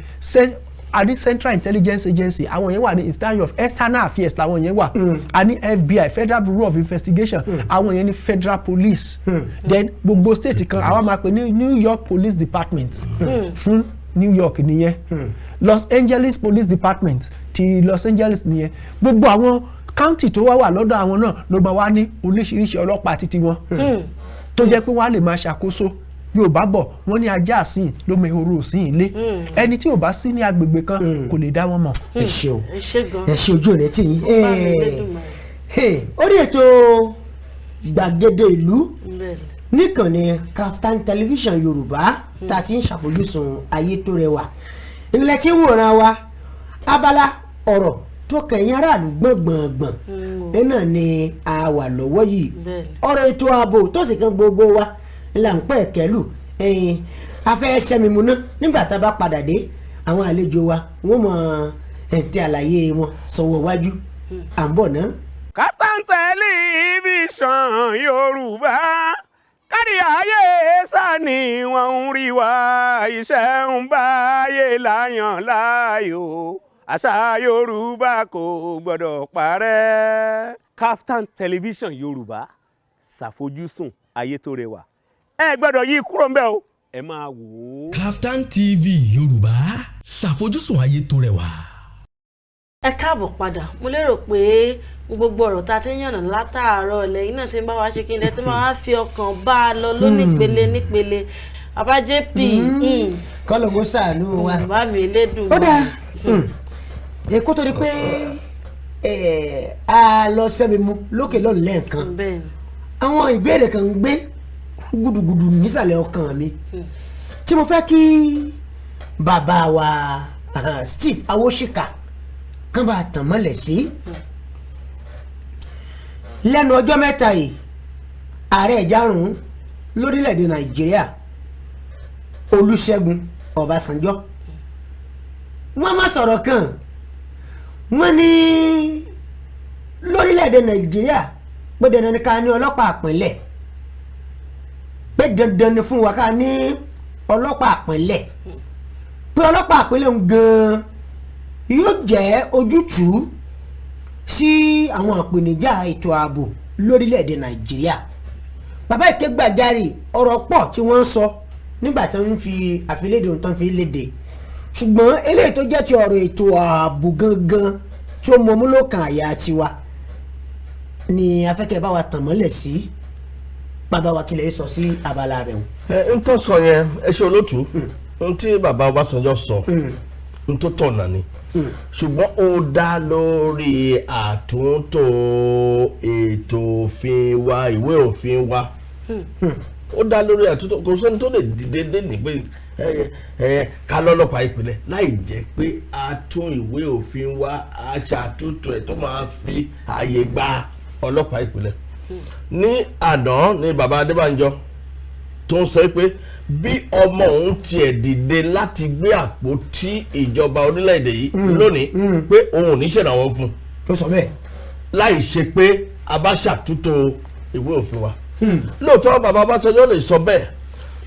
a ní Central Intelligence Agency, àwọn yẹn wà ní Ministry of External Affairs làwọn yẹn wà. A ní FBI, Federal Bureau of Investigation, àwọn yẹn ní Federal Police. Then gbogbo state kan, àwa máa pè ní New York Police Department fún New York nìyẹn, Los Angeles Police Department ti Los Angeles nìyẹn. Gbogbo àwọn county tó wá wà lọ́dọ̀ àwọn náà ló máa wá ní oríṣiríṣi ọlọ́pàá títí wọn, tó jẹ́ pé wọ́n á lè máa ṣàkóso. Yorùbá bọ̀, wọ́n ní ajá àsìn ló mọ ehoro òsín ilé. Ẹni tí ò bá sí ní agbègbè kan kò lè dá wọn mọ̀. Ẹ ṣeun. Ẹ ṣé gan. Ẹ ṣe, ojú òní tì yín. Bá mi Elédùmarè. Orí ètò Gbàgede Ìlú níkànnì Kaftan Television Yorùbá tá a ti ń ṣàfojúsùn ayé tó rẹwà ńlẹ̀ tí ń wòran wa, abala ọ̀rọ̀ tó kẹ̀yìn aráàlú gbọ̀ngbọ̀ngbọ̀n ẹ náà ni a wà lọ́wọ́ yìí. Ọ̀rọ̀ ètò ààbò tó sì kan gbogbo wa ńlá ń pẹ́ kẹ́lù ẹ̀yìn afẹ́ sẹ́mimu náà. Nígbà tá a bá padà dé, àwọn àlejò wa wọ́n mọ ẹ̀ǹtẹ̀ àlàyé wọn sọ̀wọ́ wájú. À ń bọ̀ náà. Kaftan Television Yorùbá, kárí ayé sani wọ́n ń rí wa. Iṣẹ́ ń báyé láyàn láàyò, àṣà Yorùbá kò gbọ́dọ̀ parẹ́. Kaftan Television Yorùbá, ṣàfojúsùn ayé tó rẹwà. Ẹ gbọ́dọ̀ yí kúrò ńbẹ̀ o, ẹ máa wò ó. Kaftan TV Yorùbá, ṣàfojúsùn ayé tó rẹwà. Ẹ káàbọ̀ padà. Mo lérò pé gbogbo ọ̀rọ̀ tá a ti ń yànnà látàárọ̀ lẹ́yìn náà ti ń bá wa ṣe kí n lẹ tí máa wá fi ọkàn bá a lọ lónípele nípele. Bàbá JP. Kọ́lọ̀ kó ṣàánú wa. Bàbá mi Elédùmarè. Ó dáa, kó tó di pé a lọ sẹ́mi mu lókè lọ́nà lẹ́ẹ̀kan, àwọn ìbéèrè kan ń gbé gudugudu nísàlẹ̀ ọkàn mi tí mo fẹ́ kí bàbá wa Steve Awoshika kán bá tàn mọ́lẹ̀ sí. Lẹ́nu ọjọ́ mẹ́ta yìí, ààrẹ ìjárùn lórílẹ̀‐èdè Nàìjíríà, Olúṣẹ́gun Ọbásanjọ́, wọ́n má sọ̀rọ̀ kan. Wọ́n ní lórílẹ̀‐èdè Nàìjíríà pé dandan ni ká ní ọlọ́pàá àpínlẹ̀, pé dandan ni fún wa ká ní ọlọ́pàá àpínlẹ̀, pé ọlọ́pàá àpínlẹ̀ ń gan-an yóò jẹ́ ojútùú sí àwọn ìpèníjà ètò ààbò lórílẹ̀‐èdè Nàìjíríà. Bàbá Ìkégbàjarè, ọ̀rọ̀ pọ̀ tí wọ́n ń sọ nígbà tí wọ́n ń fi àfilédè ohun tán fi léde, ṣùgbọ́n eléyìí tó jẹ́ ti ọ̀rọ̀ ètò ààbò gangan tí ó mọmú lókàn àyà tiwa ni afẹ́kẹ́ bá wa tàn mọ́lẹ̀ sí. Bàbá wa, kílẹ̀ sọ sí abala rẹ̀. Ẹ n tó sọ yẹn, ẹ ṣe olótú. N tí bàbá Ọbásanjọ́ sọ, n tó tọ̀nà ni, ṣùgbọ́n ó dá lórí àtúntò ètò òfin wa, ìwé òfin wa. Ó dá lórí àtúntò. Kò sẹ́ni tó lè dìde dé ní pé ẹ ẹ ká lọ́lọ́pàá ìpínlẹ̀ láì jẹ́ pé a tún ìwé òfin wa, a ṣàtúntò ẹ̀ tó máa fi ààyè gba ọlọ́pàá ìpínlẹ̀. Ní àná ní bàbá Adébánjọ tó ń sọ pé bí ọmọ òun tiẹ̀ dìde láti gbé àpótí ìjọba orílẹ̀-èdè yìí lónìí, pé òun ò ní ṣèrànwọ́ fún un. Tó sọ bẹ́ẹ̀. Láì ṣe pé a bá ṣàtúntò ìwé òfin wa. Lóòótọ́, bàbá Ọbásanjọ́ lè sọ bẹ́ẹ̀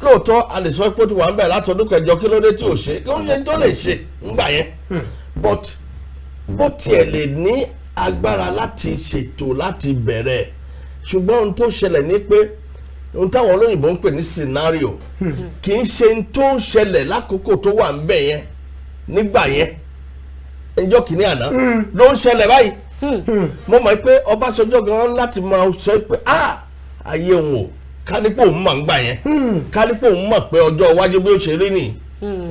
lóòótọ́. A lè sọ pé ó ti wà ń bẹ̀ látọdún 8, kí ló dé tí ò ṣe? Kí ó ṣe tó lè ṣe ńgbà yẹn. But bó tiẹ̀ lè ní agbára láti ṣètò láti bẹ̀rẹ̀, ṣùgbọ́n ohun tó ṣẹlẹ̀ ni pé ohun táwọn olóyìnbó ń pè ní scenario, kì í ṣe ohun tó ń ṣẹlẹ̀ lákòókò tó wà ń bẹ̀ yẹn nígbà yẹn, ẹjọ́ kìíní àná ló ń ṣẹlẹ̀ báyìí. Mo mọ̀ pé Ọbásanjọ́ gan láti máa sọ pé ah, ayé òun o. Kánípò òun mọ̀ ń gbà yẹn, kánípò òun mọ̀ pé ọjọ́ iwájú bí ó ṣe rí nìyí,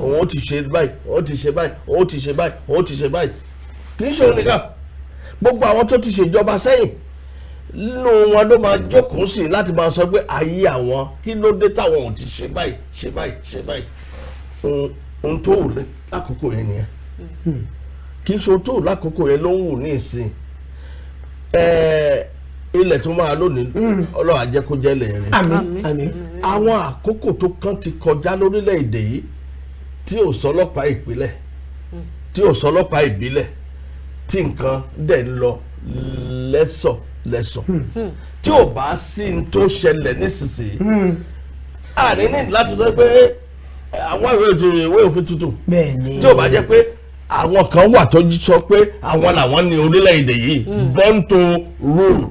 òun ó ti ṣe báyìí, òun ó ti ṣe báyìí, òun ó ti ṣe báyìí, òun ó ti ṣe báyìí. Kì í ṣe òun nìkan, gbogbo àwọn tó ti ṣèjọba sẹ́yìn nínú wọn ló máa jókòó sí láti máa sọ pé ayé àwọn, kí ló dé táwọn ò ti ṣe báyìí, ṣe báyìí, ṣe báyìí. Ohun tó wù lákòókò yẹn nìyẹn. Kì í ṣe ohun tó wù lákòókò yẹn ló ń wù ní ìsìn. Ilẹ̀ tó máa lónìí, Ọlọ́run á jẹ́ kó jẹ́ ilẹ̀ rẹ̀. Àmín, àmín. Àwọn àkókò tó kàn ti kọjá lórílẹ̀‐èdè yìí tí ò sọlọ́pàá ìpínlẹ̀, tí ò sọlọ́pàá ìbílẹ̀, tí nǹkan dẹ̀ ń lọ lẹ́sọ̀ lẹ́sọ̀, tí ò bá sí ní tó ṣẹlẹ̀ nísinsìnyí, àní ní láti sọ pé àwọn ìwé òfin tuntun. Bẹ́ẹ̀ni. Tí ò bá jẹ́ pé àwọn kan wà tó sọ pé àwọn làwọn ní orílẹ̀-èdè yìí, born to rule,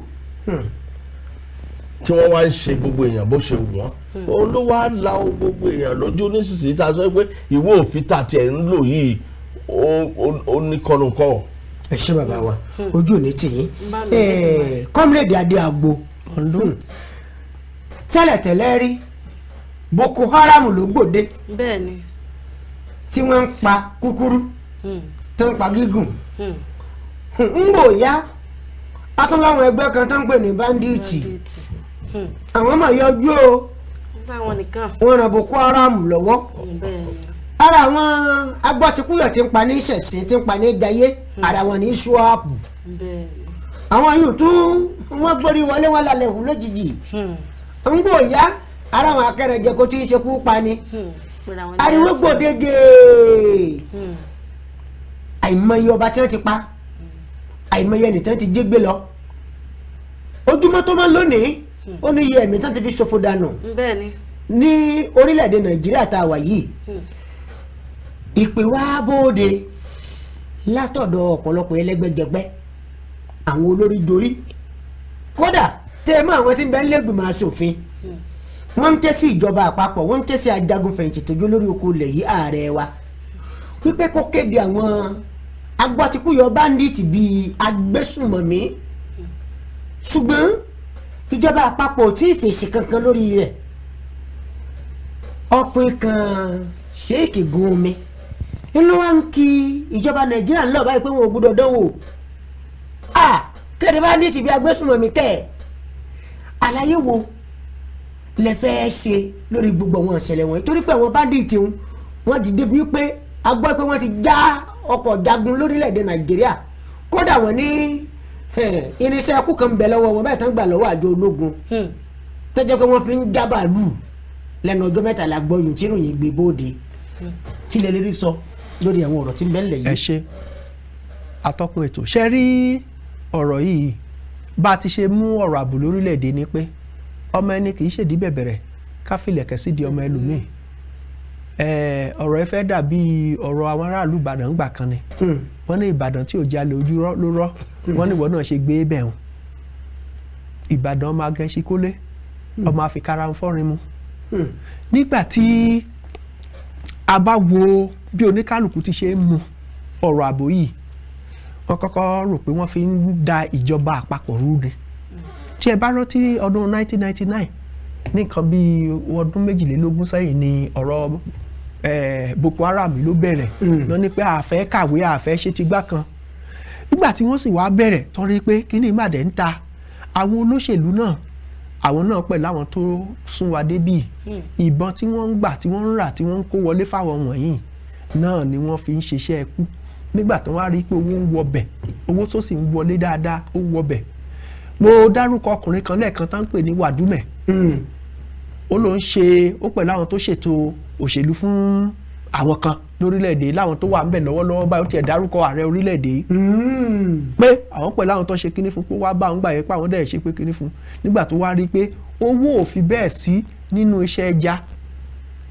tí wọ́n wá ń ṣe gbogbo èèyàn bó ṣe wù wọ́n, òun ló wá la gbogbo èèyàn lójú nísinsìnyí tá a sọ pé ìwé òfin tá a tiẹ̀ ń lò yìí, ó ní kọ́nùkọ́. Ẹ ṣé bàbá wa, ojú ò ní tì yín. Comrade Adé Àgbo, tẹ́lẹ̀tẹ́lẹ̀ rí, Boko Haram ló gbòde tí wọ́n ń pa kúkúrú, tó ń pa gígùn. Ń bò yá, atúnláwọn ẹgbẹ́ kan tó ń pè ní bandits, àwọn máa yọjú o. Sáwọn nìkan. Wọ́n ràn Boko Haram lọ́wọ́. Ara àwọn agbọ́tikúyọ̀ tí ń pa ní ìṣẹ̀sìn, tí ń pa ní jayé, ara wọn ní swap. Àwọn yìí tún wọ́n gbórí wọlé, wọn lálẹ́ hù lójijì. Ń bò yá, ara àwọn akẹrẹjẹ kò tí ì ṣekú pa ni. Ariwo gbòdege, àìmọye ọba tí wọ́n ti pa, àìmọye ẹni tí wọ́n ti jí gbé lọ. Ojúmọ́ tó máa lónìí, ó ní iye ẹ̀mí tí wọ́n ti fi ṣòfò dànù ní orílẹ̀-èdè Nàìjíríà tá a wà yìí. Ìpè wá bóde látọ̀dọ̀ ọ̀pọ̀lọpọ̀ ẹlẹ́gbẹ́jẹgbẹ́, àwọn olórí dorí, kódà tẹ́ ẹ mọ́ àwọn tí ń bẹ nílẹ̀gbìmọ̀ aṣòfin, wọ́n ń ké sí ìjọba àpapọ̀, wọ́n ń ké sí ajagunfẹ̀yìntì tójú lórí oko ilẹ̀ yìí, ààrẹ wa, wípé kó kéde àwọn agbátikúyọ bandit bíi agbésùmọ̀mí. Ṣùgbọ́n ìjọba àpapọ̀ ò tí ì fèsì kankan lórí rẹ̀. Ọkùnrin kan, Sheikh Gumi, inú wa ń kí ìjọba Nàìjíríà ńlọ báyìí pé wọn ò gbúdọ̀ dánwò a kéde bandit bíi agbésùmọ̀mí. Kẹ́ àlàyé wo lẹ fẹ́ ṣe lórí gbogbo àwọn ìṣẹ̀lẹ̀ wọ̀nyí? Torí pé àwọn bandit wọ́n ti débi pé a gbọ́ pé wọ́n ti já ọkọ̀ jagun lórílẹ̀‐èdè Nàìjíríà, kódà wọ́n ní irinṣẹ́ ẹkú kan ń bẹ lọ́wọ́ wọn báyìí tán gbà lọ́wọ́ àjọ ológun, tó jẹ́ pé wọ́n fi ń já bàálù lẹ́nu ọjọ́ mẹ́tàlá. Gbọ́yùn tí ìròyìn gbé bóde, kí lẹ lè rí sọ lórí àwọn ọ̀rọ̀ tí ń bẹ ńlẹ̀ Ẹ yìí? ṣe, atọ́kùn ètò. Ṣe rí ọ̀rọ̀ yìí, bá a ti ṣe mú ọ̀rọ̀ ààbò lórílẹ̀‐èdè ni pé ọmọ ẹni kì í ṣèdí bẹ̀bẹ̀rẹ̀ ká filẹ̀kẹ̀ sí di ọmọ ẹlòmíì. Ọ̀rọ̀ ẹ fẹ́ dàbí ọ̀rọ̀ àwọn aráàlú Ìbàdàn ńgbà kan ni. Wọ́n ní Ìbàdàn tí ò jalè ojú ló rọ́. Wọ́n ní ìwọ náà ṣe gbé bẹ̀ hàn Ìbàdàn, ọmọ agẹ́sí kólé, ọmọ àfikàrà ń fọ́rin mu. Nígbà tí a bá wo bí oníkálukú ti ṣe ń mu ọ̀rọ̀ ààbò yìí, wọ́n kọ́kọ́ rò pé wọ́n fi ń da ìjọba àpapọ̀ rú ni. Tí ẹ bá rántí ọdún 1999, ní nǹkan bíi ọdún 22 sẹ́yìn, ni ọ̀rọ̀ Boko Haram ló bẹ̀rẹ̀. Lọ ní pé àfẹ́ kàwé, àfẹ́ ṣe ti gbá kan. Nígbà tí wọ́n sì wá bẹ̀rẹ̀ tán, rí pé kíní ìmàdé ń ta àwọn olóṣèlú náà, àwọn náà pẹ̀lú àwọn tó sún wa débì. Ìbọn tí wọ́n ń gbà, tí wọ́n ń rà, tí wọ́n ń kó wọlé fáwọn wọ̀nyí náà ni wọ́n fi ń ṣiṣẹ́ ẹkú. Nígbà tó wá rí pé owó ń wọbẹ̀, owó tó sì ń wọlé dáadáa, ó ń wọbẹ̀. Mo dárúkọ ọkùnrin kan lẹ́ẹ̀kan tá ń pè ní Wàdúmẹ̀. Ó ló ń ṣe, ó pẹ̀lú àwọn tó ṣètò òṣèlú fún àwọn kan lórílẹ̀‐èdè, láwọn tó wà ń bẹ̀ lọ́wọ́lọ́wọ́ báyìí. Ó tiẹ̀ dárúkọ ààrẹ orílẹ̀‐èdè yìí pé àwọn pẹ̀lú àwọn tó ṣe kíní fún, pé wá bá àwọn gbà yẹn, pé àwọn dẹ̀ ṣe pé kíní fún. Nígbà tó wá rí pé owó ò fi bẹ́ẹ̀ sí nínú iṣẹ́ ẹja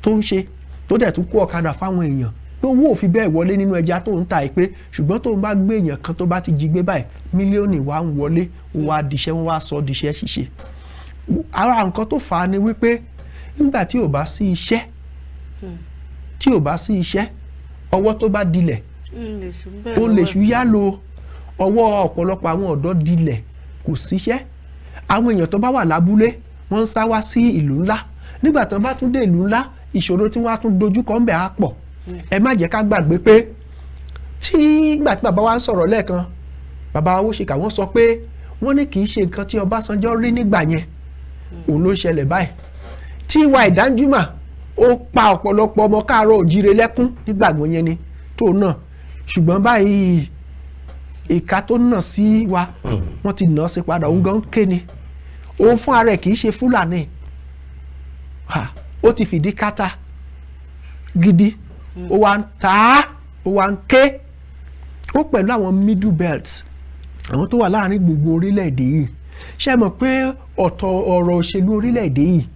tó ń ṣe, tó dẹ̀ tún kó ọ̀kadà fáwọn èèyàn, pé owó ò fi bẹ́ẹ̀ wọlé nínú ẹja tó ń ta yìí, pé ṣùgbọ́n tó ń bá gbé èèyàn kan tó bá ti jí gbé báyìí, mílíọ̀nù wá ń wọlé, ó wá diṣẹ́, wọ́n wá sọ diṣẹ́ ṣíṣe. Ara nǹkan tó fà á ni wípé nígbà tí ò bá sí iṣẹ́, tí ò bá sí iṣẹ́, ọwọ́ tó bá dilẹ̀, ó lè ṣú yá lo ọwọ́. Ọ̀pọ̀lọpọ̀ àwọn ọ̀dọ́ dilẹ̀, kò síṣẹ́. Àwọn èèyàn tó bá wà lábúlé Wọ́n ń sá wá sí ìlú ńlá. Nígbà tí wọ́n bá tún dé ìlú ńlá, ìṣòro tí wọ́n á tún dojú kọ ń bẹ̀ á pọ̀. Ẹ má jẹ́ ká gbàgbé pé tí ìgbà tí bàbá wa ń sọ̀rọ̀ lẹ́ẹ̀kan, bàbá wa Awóṣìkà, wọ́n sọ pé wọ́n ní kì í ṣe nǹkan tí Ọbásanjọ́ rí nígbà yẹn òun ló ń ṣẹlẹ̀ báyìí. Tí ìwà ìdánjúmà ó pa ọ̀pọ̀lọpọ̀ ọmọ káàárọ̀ òjíire lẹ́kún nígbà yẹn ni tó náà, ṣùgbọ́n báyìí, ìka tó nà sí wa, wọ́n ti nà á sí padà. Òun gan ké ni òun fún ara ẹ̀ kì í ṣe Fúlàní. Ha, ó ti fìdí kátà gidi, ó wá ń ta á, ó wá ń ké. Ó pẹ̀lú àwọn Middle Belt, àwọn tó wà láàrin gbogbo orílẹ̀-èdè yìí. Ṣé ẹ mọ̀ pé ọ̀tọ̀ ọ̀rọ̀ òṣèlú orílẹ̀-èdè yìí,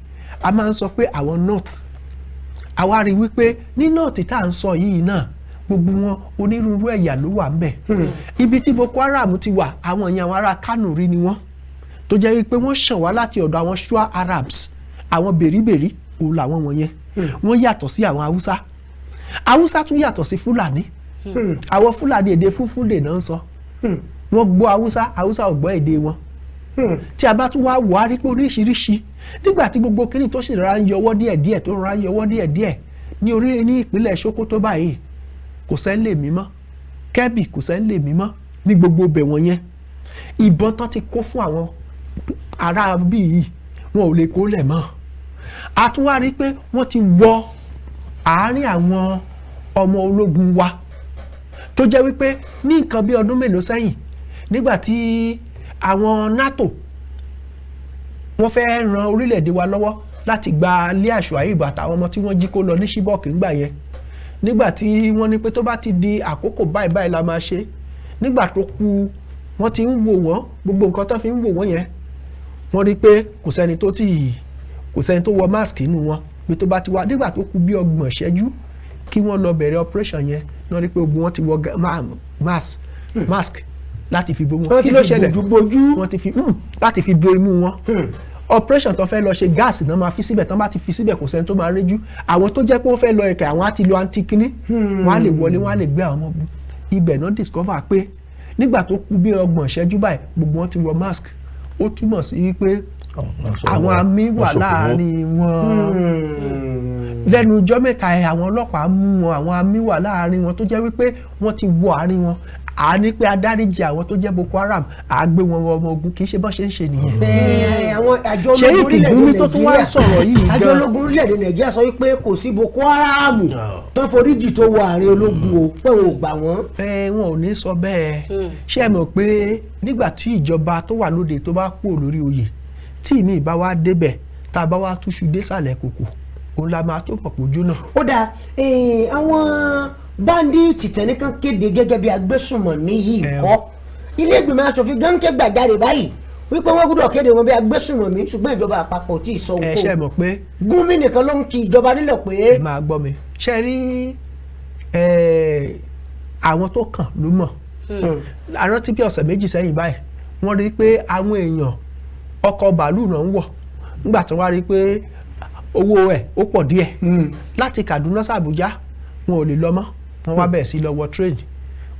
a máa ń sọ pé àwọn North, àwa rí wípé ní North tá à ń sọ yìí náà, gbogbo wọn, onírúurú ẹ̀yà ló wà ńbẹ̀. Ibi tí Boko Haram ti wà, àwọn èèyàn, àwọn ará Kánò rí ni wọ́n, tó jẹ́ wípé wọ́n ṣàn wá láti ọ̀dọ̀ àwọn Shua Arabs, àwọn bèríbèrí òun làwọn wọ̀nyẹn. Wọ́n yàtọ̀ sí àwọn Haúsá. Haúsá tún yàtọ̀ sí Fúlàní. Àwọn Fúlàní, èdè Fúfúlè náà ń sọ. Wọ́n gbọ́ Haúsá, Haúsá ò gbọ́ èdè wọn. Tí a bá tún wá wò á, rí pé oríṣiríṣi. Nígbà tí gbogbo kíní tó sì rọra ń yọwọ́ díẹ̀díẹ̀, tó rọra ń yọwọ́ díẹ̀díẹ̀ ní orí ní ìpínlẹ̀ Sokoto báyìí, kò sẹ́ń lè mímọ́. Kẹ́bì kò sẹ́ń lè mímọ́ ní gbogbo ibẹ̀ wọ̀nyẹn. Ìbọn tán ti kó fún àwọn ará bíi yìí, wọn ò lè kó lẹ̀ mọ́. A tún wá rí pé wọ́n ti wọ àárín àwọn ọmọ ológun wa, tó jẹ́ wípé ní nǹkan bí ọdún mélòó sẹ́yìn, nígbà tí àwọn NATO wọ́n fẹ́ ran orílẹ̀-èdè wa lọ́wọ́ láti gba Leah Shuaib àtàwọn ọmọ tí wọ́n jí kó lọ ní Chibok ńgbà yẹn, nígbà tí wọ́n ní pé tó bá ti di àkókò báyìí báyìí la máa ṣe, nígbà tó kù, wọ́n ti ń wò wọ́n. Gbogbo nǹkan tó fi ń wò wọ́n yẹn, wọ́n rí pé kò sẹ́ni tó tì kò sẹ́ni tó wọ mask nínú wọn. Pé tó bá ti wá nígbà tó kù bí 30 ṣẹ́jú kí wọ́n lọ bẹ̀rẹ̀ operation yẹn, wọ́n rí pé gbogbo wọn ti wọ mask láti fi bo wọn. Wọ́n Kí ti ló fi ṣẹlẹ̀? bójú bójú. Wọ́n ti fi láti fi bo imú wọn. Operation tó fẹ́ lọ ṣe, gáàsì náà máa fi síbẹ̀. Tán bá ti fi síbẹ̀, kò sẹ́ni tó máa réjú. Àwọn tó jẹ́ pé wọ́n fẹ́ lọ ẹ̀kẹ́, àwọn á ti lo anti kínní, wọ́n á lè wọlé, wọ́n á lè gbé àwọn ọmọ ogun ibẹ̀ náà. Discover pé nígbà tó kù bí 30 ṣẹ́jú báyìí, gbogbo wọn ti wọ mask. Ó túmọ̀ sí pé àwọn àmì wà láàrin wọn. Lẹ́nu ọjọ́ mẹ́ta ẹ̀, àwọn ọlọ́pàá mú wọn. Àwọn àmì wà láàrin wọn tó jẹ́ wípé wọ́n ti wọ àárín wọn. À ní pé adáríjì àwọn tó jẹ́ Boko Haram, à á gbé wọn wọ ọmọ ogun. Kì í ṣe bọ́n ṣe ń ṣe nìyẹn. Ẹ, àwọn àjọ Sheikh ológun orílẹ̀-èdè Gumi tó tún wá ń Nàìjíríà, sọ̀rọ̀ yìí àjọ gan. ológun orílẹ̀-èdè Nàìjíríà sọ wípé kò sí Boko Haram tó foríjì tó wọ àárín ológun o, pé wọn ò gbà wọ́n. Ẹ, wọn ò ní sọ bẹ́ẹ̀. Ṣé ẹ mọ̀ pé nígbà tí ìjọba tó wà lóde tó bá kúrò lórí oyè, tí ìmí ìbá wa débẹ̀, tá a bá wá túṣu désàlẹ̀ kòkò, òun la máa tó mọ̀ pójú náà. Ó dáa. Àwọn bandits tẹnìkan kéde gẹ́gẹ́ bí agbésùnmọ̀mí yìí kọ́, ilé ìgbìmọ̀ asòfin gánké gbàjarè báyìí wípé wọ́n gbọ́dọ̀ kéde wọn bí agbésùnmọ̀mí, ṣùgbọ́n ìjọba àpapọ̀ tí ì sọ Ẹ ṣe ohunkóhun. mọ̀ pé Gumi nìkan ló ń kí ìjọba nílò pé Ẹ máa gbọ́ mi. Ṣe rí àwọn tó kàn ló mọ̀. Àrántí bí ọ̀sẹ̀ 2 sẹ́yìn báyìí, wọ́n rí i pé àwọn èèyàn, ọkọ̀ bàálù náà ń wọ̀. Nígbà tí wọ́n wá rí i pé owó ẹ̀ ó pọ̀ díẹ̀ láti Kaduna sí Àbújá, wọn ò lè lọ mọ́, wọ́n wá bẹ̀rẹ̀ sí lọ wọ train.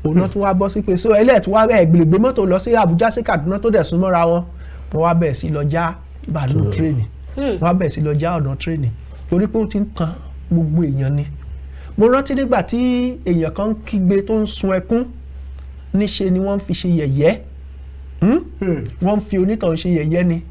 Òun náà tún wá bọ́ sí pé so ẹlẹ́ẹ̀tún wá ẹ̀ gbèlègbè mọ́tò lọ sí Àbújá sí Kaduna tó dẹ̀ súnmọ́ra wọn, wọ́n wá bẹ̀rẹ̀ sí lọ já bàálù train, wọ́n wá bẹ̀rẹ̀ sí lọ já ọ̀nà train, torí pé ó ti ń kan gbogbo èèyàn ni. Mo rántí nígbà tí èèyàn kan ń kígbe, tó ń sun ẹkún, níṣe ni wọ́n fi ṣe yẹ̀yẹ́. Wọ́n fi onítàn ṣe yẹ̀yẹ́ ni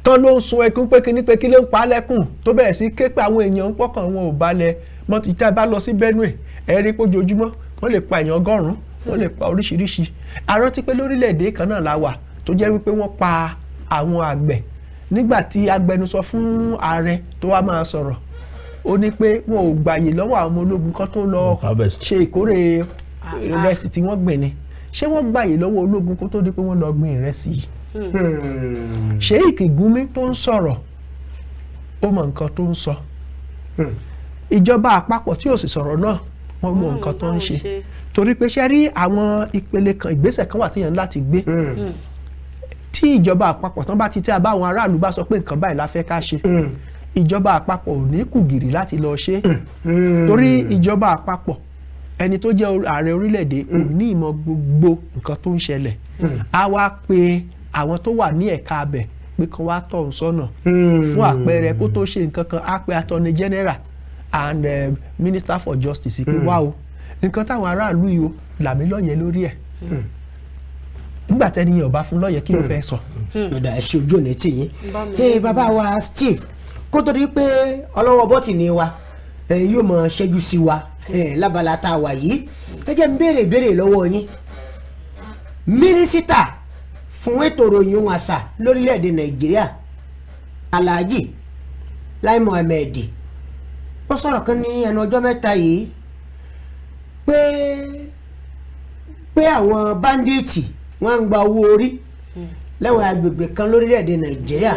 tán ló ń sun ẹkún pé kíní, pé kí ló ń pa á lẹ́kùn, tó bẹ̀rẹ̀ sí ké pé àwọn èèyàn ń pọkàn wọn ò balẹ̀ mọ́. Ti tá a bá lọ sí Benue, ẹ rí pé ojoojúmọ́ wọ́n lè pa èèyàn 100, wọ́n lè pa oríṣiríṣi. A rántí pé lórílẹ̀‐èdè kan náà la wà tó jẹ́ wípé wọ́n pa àwọn àgbẹ̀. Nígbà tí agbẹnusọ fún ààrẹ tó wá máa sọ̀rọ̀, ó ní pé wọn ò gbàyè lọ́wọ́ àwọn ọmọ ológun kan tó lọ Harvest. ṣe ìkórè ìrẹsì tí wọ́n gbìn ni. Ṣé wọ́n gbàyè lọ́wọ́ ológun kó tó di pé wọ́n lọ gbìn ìrẹsì yìí? Sheikh Gumi tó ń sọ̀rọ̀, ó mọ nǹkan tó ń sọ. Ìjọba àpapọ̀ tí ò sì sọ̀rọ̀ náà, wọ́n mọ nǹkan tó ń ṣe, torí pé ṣe rí àwọn ìpele kan, ìgbésẹ̀ kan wà téèyàn láti gbé. Tí ìjọba àpapọ̀ tán bá ti tẹ́ a bá àwọn aráàlú bá sọ pé nǹkan báyìí la fẹ́ ká ṣe, ìjọba àpapọ̀ ò ní kùgìrì láti lọ ṣe, torí ìjọba àpapọ̀, ẹni tó jẹ́ ààrẹ orílẹ̀-èdè kò ní ìmọ̀ gbogbo nǹkan tó ń ṣẹlẹ̀. Á wá pe àwọn tó wà ní ẹ̀ka abẹ̀. Pé kán wá tọ̀ ń sọ́nà. Fún àpẹẹrẹ, kó tó ṣe nǹkan kan, á pe Attorney General and Minister for Justice pé, "Wá o, nǹkan táwọn aráàlú yìí o, làmí lọ́yẹ̀ lórí ẹ̀." Nígbà tẹ́ni yẹn ò bá fún lọ́yẹ̀, kí ló fẹ́ sọ? Ọ̀dà, ẹ ṣe, ojú òní tì yín. Ee, bàbá wa Steve, kó tó di pé ọlọ́wọ́ bọ́tìní wa yóò mọ ṣẹ́jú sí wa lábala tá a wà yìí, ẹ jẹ́ n béèrè ìbéèrè lọ́wọ́ yín. Mínísítà fún ètò ìròyìn ohun àṣà lórílẹ̀‐èdè Nàìjíríà, Alhaji Lai Mohammed, ó sọ̀rọ̀ kan ní ẹnu ọjọ́ 3 yìí pé àwọn bandits wọ́n ń gba owó orí lẹ́wọ̀n agbègbè kan lórílẹ̀‐èdè Nàìjíríà.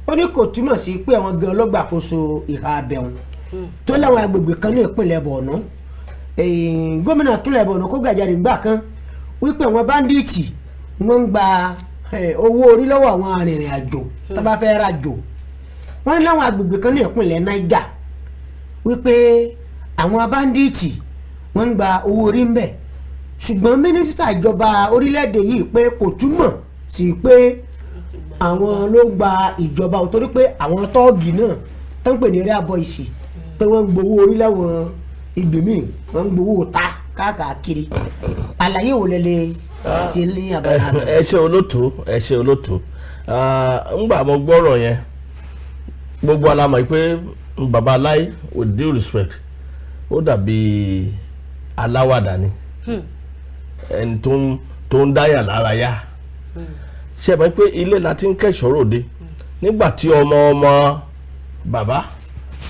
Ó ní kò túmọ̀ sí pé àwọn gan ọlọ́gbàkóso ìhà abẹ́hùn tó láwọn agbègbè kan ní ìpínlẹ̀ Borno. Gómìnà ìpínlẹ̀ Borno kó gbàjarè ńgbà kan wípé àwọn bandits wọ́n ń gba owó orí lọ́wọ́ àwọn arìnrìn àjò tó bá fẹ́ rajò. Wọ́n ní láwọn agbègbè kan ní ìpínlẹ̀ Niger wípé àwọn bandits wọ́n ń gba owó orí ń bẹ̀, ṣùgbọ́n mínísítà ìjọba orílẹ̀-èdè yìí pé kò túmọ̀ sí pé àwọn ló ń gba ìjọba ò, torí pé àwọn tọ́ọ̀gì náà tó ń pè ní area boys, pé wọ́n ń gbowó orí láwọn ibì míì, wọ́n ń gbowó ta káàkiri. Àlàyé wo lẹ lè ṣe ní abala rẹ̀? Ẹ ṣe, olóòtú, ẹ ṣe, olóòtú. Ńgbà mo gbọ́rọ̀ yẹn, gbogbo alamọ̀ pé baba Lai, with due respect, ó dàbí aláwàdà ni, ẹni tó ń dáyà lára yá. Ṣe é mọ̀ pé ilé la ti ń kẹ́ṣọ̀ọ́ ròde? Nígbà tí ọmọ ọmọ bàbá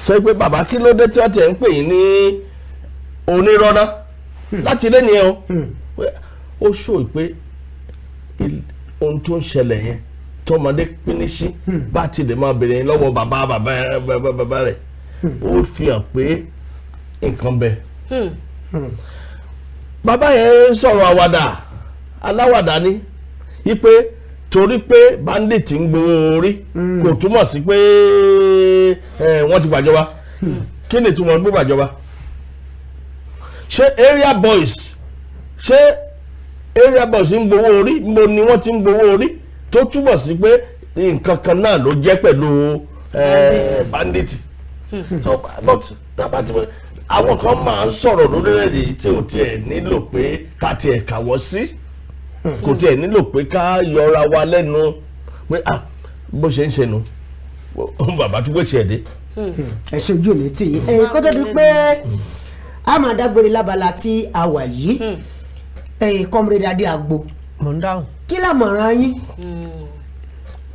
sọ pé, "Bàbá, kí ló dé tí wọ́n ti ẹ̀ ń pè yín ní onírọ́nà láti ilé nìyẹn o?" Pé ó ṣòwò pé ohun tó ń ṣẹlẹ̀ yẹn, tọmọdé pínísí bá ti lè máa béèrè lọ́wọ́ bàbá bàbá bàbá bàbá rẹ̀, ó fi hàn pé nǹkan bẹ. Bàbá yẹn ń sọ̀rọ̀ àwàdà, aláwàdà ni, wípé torí pé bandit ń gbowó orí kò túmọ̀ sí pé wọ́n ti gbàjọba. Kí ni ìtumọ̀ gbígbàjọba? Ṣé area boys, ṣé area boys ń gbowó orí? Níbo ni wọ́n ti ń gbowó orí tó túmọ̀ sí pé nǹkan kan náà ló jẹ́ pẹ̀lú bandit? So, but tábà tí wọ́n, àwọn kan máa ń sọ̀rọ̀ lórílẹ̀‐èdè yìí tí ò tiẹ̀ nílò pé ká tiẹ̀ kà wọ́n sí, kò tiẹ̀ nílò pé ká yọra wa lẹ́nu pé, ah, bó ṣe ń ṣe nu, bàbá tó gbé ṣe ẹ̀ dé. Ẹ ṣe, ojú mi tì yín. Ẹ̀yin, kó tó di pé a máa dágbére lábala tí a wà yìí, ẹ̀yin Comrade Adé Àgbo, Mò ń dáhùn. Kí làmọ̀ràn yín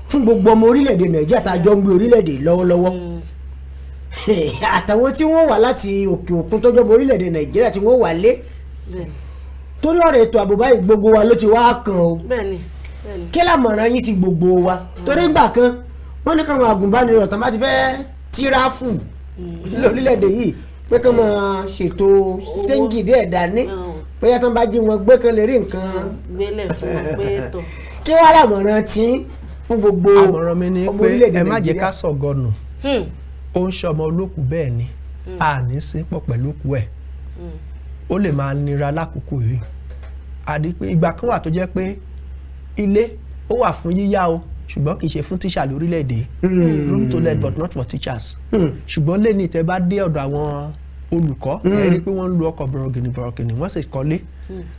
fún gbogbo ọmọ orílẹ̀-èdè Nàìjíríà tá a jọ ń gbé orílẹ̀-èdè lọ́wọ́lọ́wọ́, àtàwọn tí wọ́n wà láti òkè òkun tó jọmọ orílẹ̀-èdè Nàìjíríà tí wọ́n wà lé, torí ọ̀rọ̀ ètò ààbò báyìí, gbogbo wa ló ti wá kàn o? bẹ́ẹ̀ni bẹ́ẹ̀ni Kí làmọ̀ràn yín sí gbogbo wa? Torí ìgbà kan, wọ́n ní káwọn agùnbánirọ̀ tán bá ti fẹ́ travel lórílẹ̀‐èdè yìí, pé kí wọ́n máa ṣètò change díẹ̀ dání, bóyá tán bá jí wọn gbé, kan lè rí nǹkan gbélé fún wọn pé tọ̀. Kí wàá làmọ̀ràn tí fún gbogbo Àmọ̀ràn mi ni ọmọ pé orílẹ̀-èdè ẹ má jẹ́ Nàìjíríà? ká sọ̀gọnù. Ó ń ṣọmọ olókùú, bẹ́ẹ̀ ni a ní sí pọ̀ pẹ̀lú òkú ẹ̀. Ó lè máa nira lákòókò yìí, àdí pé ìgbà kan wà tó jẹ́ pé ilé ó wà fún yíyá o, ṣùgbọ́n kì í ṣe fún tíṣà lórílẹ̀‐èdè, room to let but not for teachers. Ṣùgbọ́n lẹ́ni tẹ́ bá dé ọ̀dọ̀ àwọn olùkọ́, ẹ rí i pé wọ́n ń lo ọkọ̀ bọ̀rọ̀gìnì bọ̀rọ̀gìnì, wọ́n sì kọ́lé.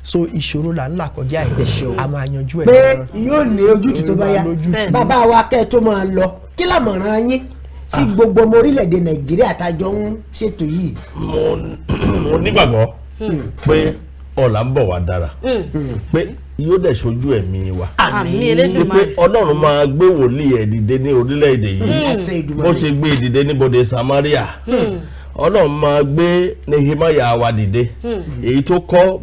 So ìṣòro là ń là kọjá Ẹ ẹ̀, ṣeun. a máa yanjú ẹ̀ Pé lọ́rọ̀. yóò ní ojútùú tó bá yá. Lójútùú. Bàbá wa, kẹ́ ẹ tó máa lọ, kí làmọ̀ràn yín sí gbogbo ọmọ orílẹ̀-èdè Nàìjíríà tá a jọ ń ṣètò yìí? Mo nígbàgbọ́ pé ọ̀la ń bọ̀ wá dára, pé yóò dẹ̀ ṣojú ẹ̀mí wa, Àmín pé Elédùmarè. Ọlọ́run máa gbé wòlíì ẹ̀ dìde ní orílẹ̀-èdè yìí, Àṣẹ Èdùmàrè. bó ṣe gbé dìde níbodè Samaria. Ọlọ́run máa gbé Nehemiah wa dìde, èyí tó kọ́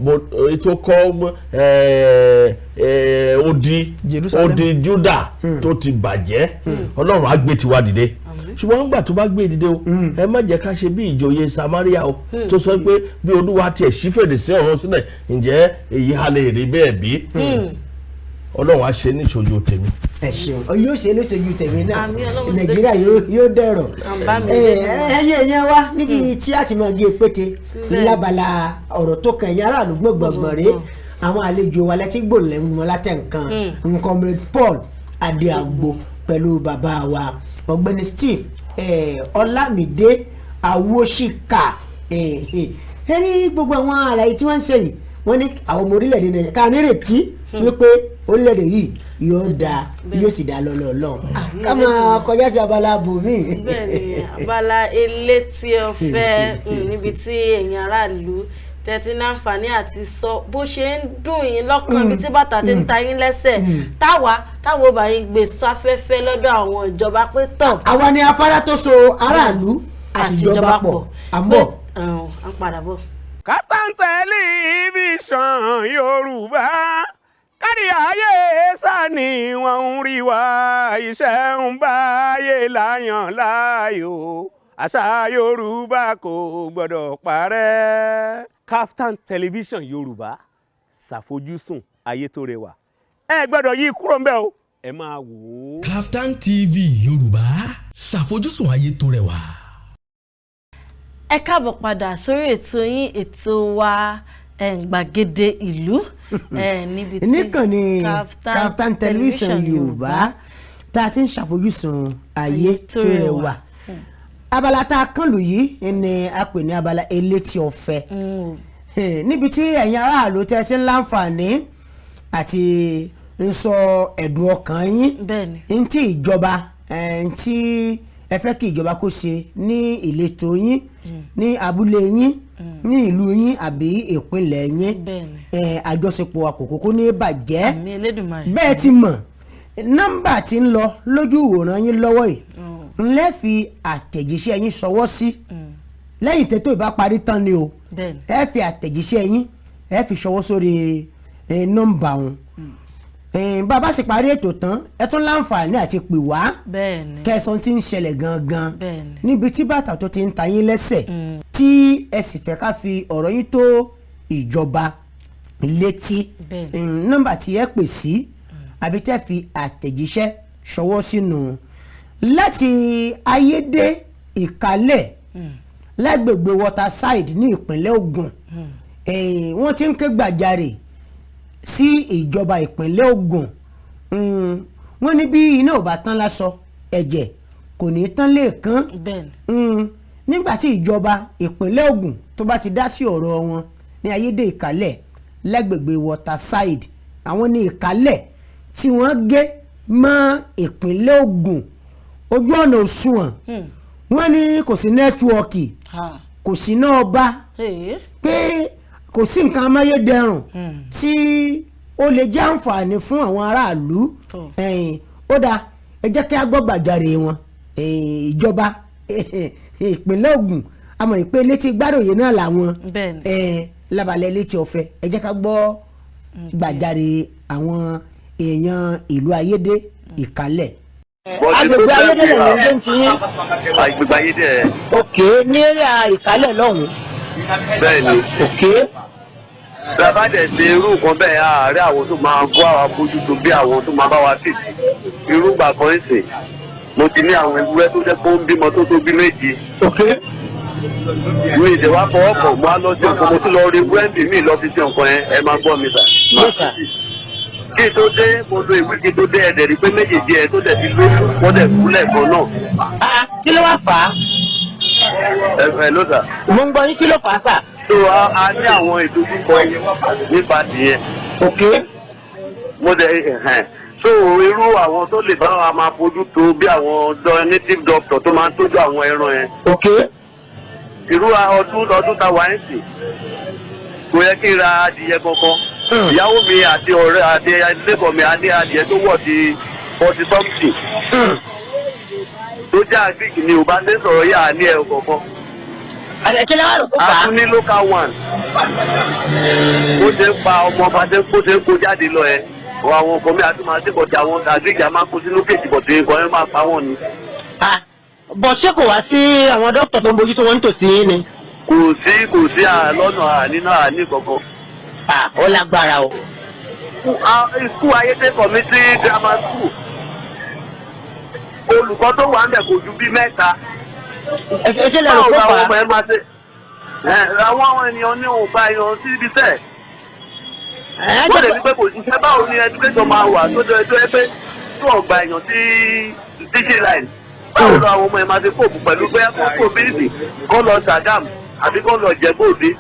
odi Jerusalem. Odi Juda tó ti bàjẹ́. Ọlọ́run á gbé tiwa dìde, ṣùgbọ́n nígbà tó bá gbé dìde o, ẹ má jẹ́ ká ṣe bí ìjòyè Samaria o, tó sọ pé bí Olúwa tiẹ̀ ṣí fèrèsé ọ̀run sílẹ̀, ǹjẹ́ èyí ha lè rí bẹ́ẹ̀ bí? Ọlọ́run á ṣe níṣojú tèmi. Ẹ ṣeun, yóò ṣe lóṣojú tèmi náà. Àmín, Ọlọ́run ṣe. Nàìjíríà yóò dẹ̀rọ̀. Àmbá mi. Ẹ̀yin èèyàn wa, níbi tí a ti máa gé pété lábala ọ̀rọ̀ tó kàn yín aráàlú gbọ̀ngbọ̀ngbọ̀n rèé. Àwọn àlejò wa lẹ́tí gbòòlẹ̀ wọn látẹ̀ nǹkan, Comrade Paul Adéagbo. Pẹ̀lú bàbá wa Ọ̀gbẹ́ni Steve Ọlámídé Awóṣìkà. Ẹ rí gbogbo àwọn àlàyé tí wọ́n ń ṣe yìí, wọ́n ní àwọn ọmọ orílẹ̀-èdè Nàìjíríà ká nírètí wípé orílẹ̀-èdè yìí yóò dáa, yóò sì dáa lọ́lọ́ọ̀lọ́. Ká máa kọjá sí abala bòmíì. Bẹ́ẹ̀ni, abala elétí ọ̀fẹ́, níbi tí ẹ̀yin aráàlú tẹ́tí náǹfààní àti sọ bó ṣe ń dùn yín lọ́kàn, ibi tí bàtà ti ń ta yín lẹ́sẹ̀, táwa ò bá yín gbé sáfẹ́fẹ́ lọ́dọ̀ àwọn ìjọba pé tọ̀. Àwa ni afárá tó so aráàlú àtìjọba pọ̀. À ń bọ̀. À ń padà bọ̀. Kaftan Television Yorùbá, kárí ayé sani wọ́n ń rí wa, iṣẹ́ ń báyé láyàn láàyò, àṣà Yorùbá kò gbọ́dọ̀ parẹ́. Kaftan Television Yorùbá, ṣàfojúsùn ayé tó rẹwà. Ẹ gbọ́dọ̀ yí kúrò ńbẹ̀ o, ẹ máa wò ó. Kaftan TV Yorùbá, ṣàfojúsùn ayé tó rẹwà. Ẹ káàbọ̀ padà sórí ètò yín, ètò wa, Gbàgede Ìlú, níbi tí Níkànnì Kaftan Television Yorùbá tá a ti ń ṣàfojúsùn ayé tó rẹwà. Abala tá a kàn lù yìí ni a pè ní abala elétí ọ̀fẹ́, níbi tí ẹ̀yin aráàlú tẹ́ ṣe ń láǹfààní àti ń sọ ẹ̀dùn ọkàn yín, ń tí ìjọba, ń tí ẹ fẹ́ kí ìjọba kó ṣe ní ìletò yín, ní abúlé yín, ní ìlú yín àbí ìpínlẹ̀ yín. Àjọṣepọ̀ àkókò ní bàjẹ́. Àmín Elédùmarè. Bẹ́ẹ̀ ti mọ̀, nọ́mbà tí ń lọ lójú ìwòran yín lọ́wọ́ yìí ńlẹ́ fi àtẹ̀jíṣẹ́ yín ṣọwọ́ sí lẹ́yìn tètò ìbá parí tán ni o. Ẹ fi àtẹ̀jíṣẹ́ yín, ẹ fi ṣọwọ́ sórí nọ́mbà wọn. Bàbá sì parí ètò tán, ẹ tún láǹfààní àti pè wá kẹsàn tí ń ṣẹlẹ̀ gangan níbi tí bàtà tó ti ń ta yín lẹ́sẹ̀, tí ẹ sì fẹ́ ká fi ọ̀rọ̀ yín tó ìjọba létí. Nọ́mbà tí ẹ pè sí àbí tẹ́ fi àtẹ̀jíṣẹ́ ṣọwọ́ sínú láti Ayédè Ìkálẹ̀ lágbègbè Waterside ní ìpínlẹ̀ Ògùn. Wọ́n ti ń ké gbàjarè sí ìjọba ìpínlẹ̀ Ògùn. Wọ́n ní bí iná ò bá tán lásọ, ẹ̀jẹ̀ kò ní tán lẹ́ẹ̀kan. Nígbà tí ìjọba ìpínlẹ̀ Ògùn tó bá ti dá sí ọ̀rọ̀ wọn ní Ayédè Ìkálẹ̀ lágbègbè Waterside, àwọn ní Ìkálẹ̀ tí wọ́n gé mọ́ ìpínlẹ̀ Ògùn, ojú ọ̀nà òṣùwọ̀n. Wọ́n ní kò sí network, kò sí náà ọba, pé kò sí nǹkan amáyédẹrùn tí ó lè jẹ́ àǹfààní fún àwọn aráàlú. Ó dáa, ẹ jẹ́ kí a gbọ́ gbàjarè wọn. Ìjọba ìpínlẹ̀ Ògùn, àmọ́ ìpè létí gbàròyé náà làwọn lábalẹ̀ létí ọ̀fẹ́. Ẹ jẹ́ ká gbọ́ gbàjarè àwọn èèyàn ìlú Ayédè Ìkálẹ̀. Agbègbè Ayédè lè ń gbé ti yín? Agbègbè Ayédè. Ok, ní area Ìkálẹ̀ lọ́hùn-ún. Bẹ́ẹ̀ni. Ok. Bàbá dẹ̀ ṣe irú nǹkan bẹ́ẹ̀, ààrẹ àwọn tó máa bọ́ àwọn bójútó bí àwọn tó máa bá wa fìtì irú ìgbà kan ń sìn. Mo ti ní àwọn ewúrẹ́ tó jẹ́ pé ó ń bímọ tó tó bí 7. Ok. Mi ìdè wá fọwọ́ kàn, mo á lọ sí nǹkan, mo tún lọ rí ewúrẹ́ bì mí lọ fi ṣe nǹkan yẹn. Ẹ máa gbọ́ mi sà. Kí n tó dé, mo lo ìwé kí n tó dé, ẹ̀dẹ̀ rí pé méjèèjì ẹ̀ tó dẹ̀ ti lóyún, wọ́n dẹ̀ kú lẹ́ẹ̀kan náà. Kí ló wá fà á? Ẹ ló sà. Mo ń gbọ́ yín, kí ló fà á sà? So a ní àwọn ìdojúkọ nípa tìyẹn. Ok. Mo dẹ̀ ẹ̀hẹ̀n. So irú àwọn tó lè bá wa máa fojú tó bí àwọn native doctor tó máa ń tọ́jú àwọn ẹran yẹn. Ok. Irú ọdún ta wà ń sìn, kò yẹ kí n ra adìyẹ kankan. Ìyàwó mi àti ọ̀rẹ́ àti ẹlẹ́kọ̀ọ́ mi á ní adìyẹ tó wọ̀ sí 40 something. Tó jẹ́ agric ni ò bá ṣe ń sọ̀rọ̀ yà á ní ẹ̀rọ kankan. Àdẹ̀kí lẹ́wọ̀n ló fà A á. tún ní local one. Bó ṣe ń pa ọmọ ọba ṣe bó ṣe ń kó jáde lọ ẹ. Àwọn ọkọ mi àti màá ṣèkọ̀tì àwọn agric a máa kó sínú cage bọ̀dé nǹkan yẹn máa pa wọ́n ni. Bọ̀ ṣé kò wá sí àwọn dókítà tó ń bójútó wọn nítòsí yín ni? Kò sí lọ́nà àní náà àní kankan. Ó lágbára o. School Ayédè Community Grammar School, olùkọ́ tó wà ń bẹ̀ kò ju bí mẹ́ta. Ẹ ṣe lẹ́rù Báwo kó fà làwọn á. ọmọ ẹ máa ṣe? Àwọn àwọn ènìyàn ní òun bá èèyàn sí ibi sẹ́ẹ̀. Wọ́n lè ní pé kò ṣiṣẹ́, báwo ni education máa wà tó jẹ́ tó yẹ pé tí wọ́n gba èèyàn sí teaching line, báwo lọ àwọn ọmọ ẹ̀ máa ṣe cope pẹ̀lú bóyá kó kó bíìsì kó lọ Ṣàgámù àbí kó lọ Ìjẹ̀bú Òde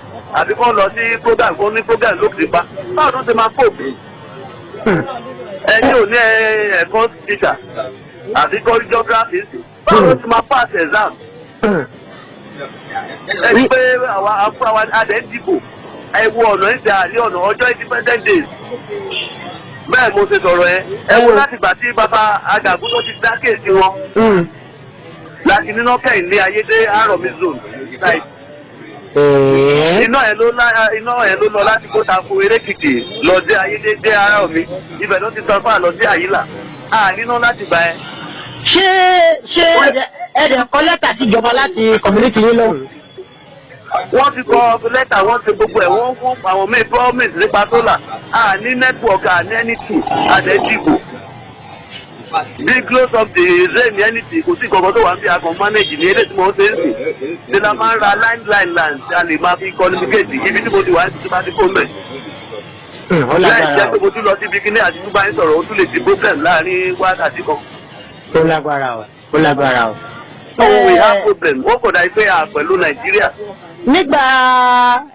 àbí kó lọ sí program, kó ní program lókè pa? Báwo ló ṣe máa cope? Ẹni ò ní ẹ̀kọ́ teacher àbí kó geography sí, báwo ló ti máa pass exam? Ẹni pé àwa afúnra adẹ̀ ń dìbò, ẹ wo ọ̀nà ìjà àlẹ́ ọ̀nà ọjọ́ Independent Days bẹ́ẹ̀ mo ṣe sọ̀rọ̀ yẹn. Ẹ wo láti gbà tí bàbá Àgàgún tó ti dá case wọn láti níná kẹ́hìn ní Ayédè Àrọ̀mí zone side. Iná ẹ̀ ló lọ láti kó tako Erékìtì lọ dé Ayédè dé Àrọ̀mí, ibẹ̀ ló ti transfer lọ sí Àyílà, àníná láti gbà ẹ́. Ṣé ẹ̀ẹ́dẹ̀ kọ lẹ́tà síjọba láti community yín lọ́hùn? Wọ́n ti kọ lẹ́tà, wọ́n ti gbogbo ẹ̀, wọ́n fún àwọn míì promise nípa solar. Àní network, àní anything, àdẹ́dìbò bí close up the rain, anything, kò sí nǹkan tó wà ń bí akàn manage ní eléyìí tí mo ń ṣe ń sìn ṣe la máa ń ra line line line tí a lè máa fi communicate ibi tí mo ti wà ní tí bá ti kó mẹ́. Ó Láì lágbára. Jẹ́ pé mo tún lọ síbi kíní àti tún bá ń sọ̀rọ̀, ó tún lè di problem láàrin wákàtí kan. Ó lágbára o, ó lágbára o. So we have problem. Ó kò dà pé a pẹ̀lú Nàìjíríà. Nígbà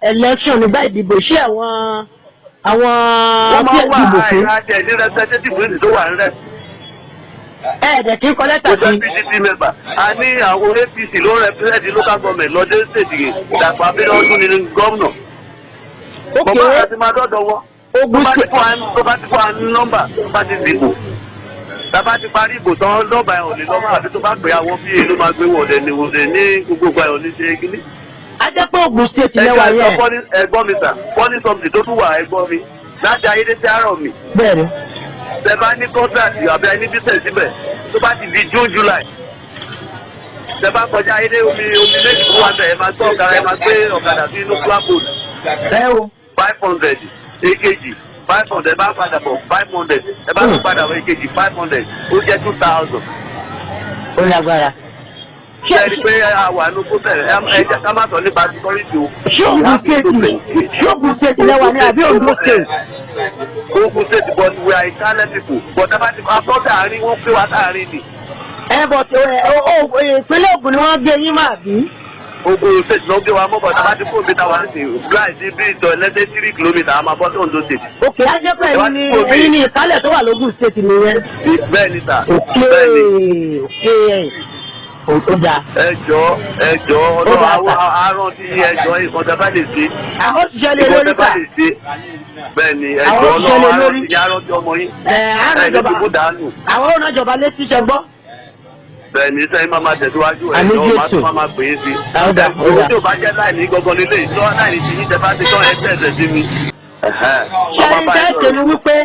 election, nígbà ìdìbò, ṣé àwọn Wọ́n máa ń wà tí ẹ dìbò fún àìsàn àti ẹ̀ní representative ní tó wà ń rẹ̀. Ẹ̀ẹ́dẹ̀ kí n kọ lẹ́tà Kò jẹ́ sí. PDP member. A ní àwọn APC ló represent local government lọ́dẹ́ state yìí. Dàpọ̀ Abíọ́dún ní gómìnà. Bàbá àti máa dọ́dọ̀ wọn. Ogun Tó bá ti fún wa ní nọ́mbà, tó bá ti dìbò. Tàbá ti parí ìbò tán, nọ́mbà ẹ̀ ò lè lọ́mọ àbí tó bá pè àwọn bí ló máa gbé wọ̀dẹ̀ ní wọ̀dẹ̀ ní gbogbo ìgbà ẹ̀ ò ní ṣe kíní. A jẹ́ pé Ogun State lẹ́wà yẹn. Ẹgbọ́n mi sà, funny something tó tún wà, ẹgbọ́n mi. Láti Ayédè sí àárọ̀ mi. Bẹ́ẹ̀ni. Tẹ bá ní contract àbí ẹni business síbẹ̀, tó bá ti di June, July, tẹ bá kọjá Ayédè, omi méjì tó wà bẹ̀, ẹ máa gbé ọ̀kadà, ẹ máa gbé ọ̀kadà sí inú flagpole. Ẹ o. 500 èkejì, 500, bá padà bọ̀ 500, ẹ bá tún padà bọ̀ èkejì 500, ó jẹ́ 2,000. Ó lágbára. Ṣé ẹ rí i pé àwa ló kó bẹ̀rẹ̀? Ẹ jẹ́ ká má sọ nípa security o. Ṣé Ogun State lẹ́wà ní àbí Ondo State? Ogun State, but we are Ìkálẹ̀ people, but tá a bá ti afọ́ sáàrin, wọ́n pé wa sáàrin ni. Ẹ bọ̀ tí ẹ ó ìpínlẹ̀ Ògùn ni wọ́n gbé yín mà bí. Ogun State ló gbé wa mọ́, but tá a bá ti kó omi táwa ń sìn láì sí bí ìtọ́ ẹlẹ́sẹ̀ 3 kilometre, a máa bọ́ sí Ondo State. Ok, á jẹ́ pé ẹ̀yin ni Ìkálẹ̀ tó wà lógùn State nìyẹn. Bẹ́ẹ̀ ni sà. Ok. Bẹ́ẹ̀ ni. Ok, ó dáa. Ẹ jọ, ẹ jọ, ọ̀dọ̀ àwọn aràn tí ẹ jọ, nǹkan tẹ bá lè ṣe. Àwọn òṣìṣẹ́ lé Nǹkan lórí tẹ bá kà. lè ṣe. Bẹ́ẹ̀ ni, ẹ Àwọn jọ, òṣìṣẹ́ lé ọlọ́run lórí. aràn tí aràn tí ọmọ yín. Ẹ àrùn Ẹ ní ìjọba gbogbo dànù. Àwọn ọ̀nà ìjọba létí ṣe gbọ́. Bẹ́ẹ̀ ni, sẹ́yìn máa máa tẹ̀síwájú ẹ̀ Àmín. lọ́wọ́ máa Jésù. tún máa máa pè é sí. Ó dáa, ó Owó dáa. tí ò bá jẹ́ láìní gangan nílé ìtọ́ láìní ti yín, tẹ bá ti tán ẹ tẹ̀sẹ̀ sí mi. Ṣé ẹni tẹ́ ṣe ni wípé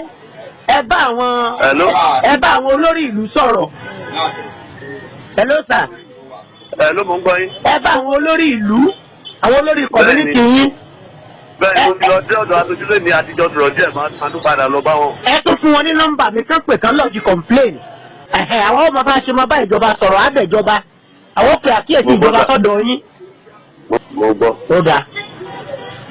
Hello? ẹ bá àwọn olórí ìlú sọ̀rọ̀. Hello sir. Ẹ ló mọ̀ ń gbọ́ yín. Ẹ bá àwọn olórí ìlú, àwọn olórí community yín. Bẹ́ẹ̀ ni, mo ti lọ sí ọ̀dọ̀ aṣojúlé mi, àtijọ́ sọ̀rọ̀ díẹ̀, máa tún padà lọ bá wọn. Ẹ tún fún wọn ní nọ́mbà mi, kán pè, kán lọ́ọ̀jì complain. Ẹ̀hẹ̀, àwọn ọmọ bá ṣe máa bá ìjọba sọ̀rọ̀ àbẹ̀jọba, àwọn pè àkíyèsí Mo gbọ́ ìjọba sà. sọ́dọ̀ yín. Mo gbọ́. Ó dáa.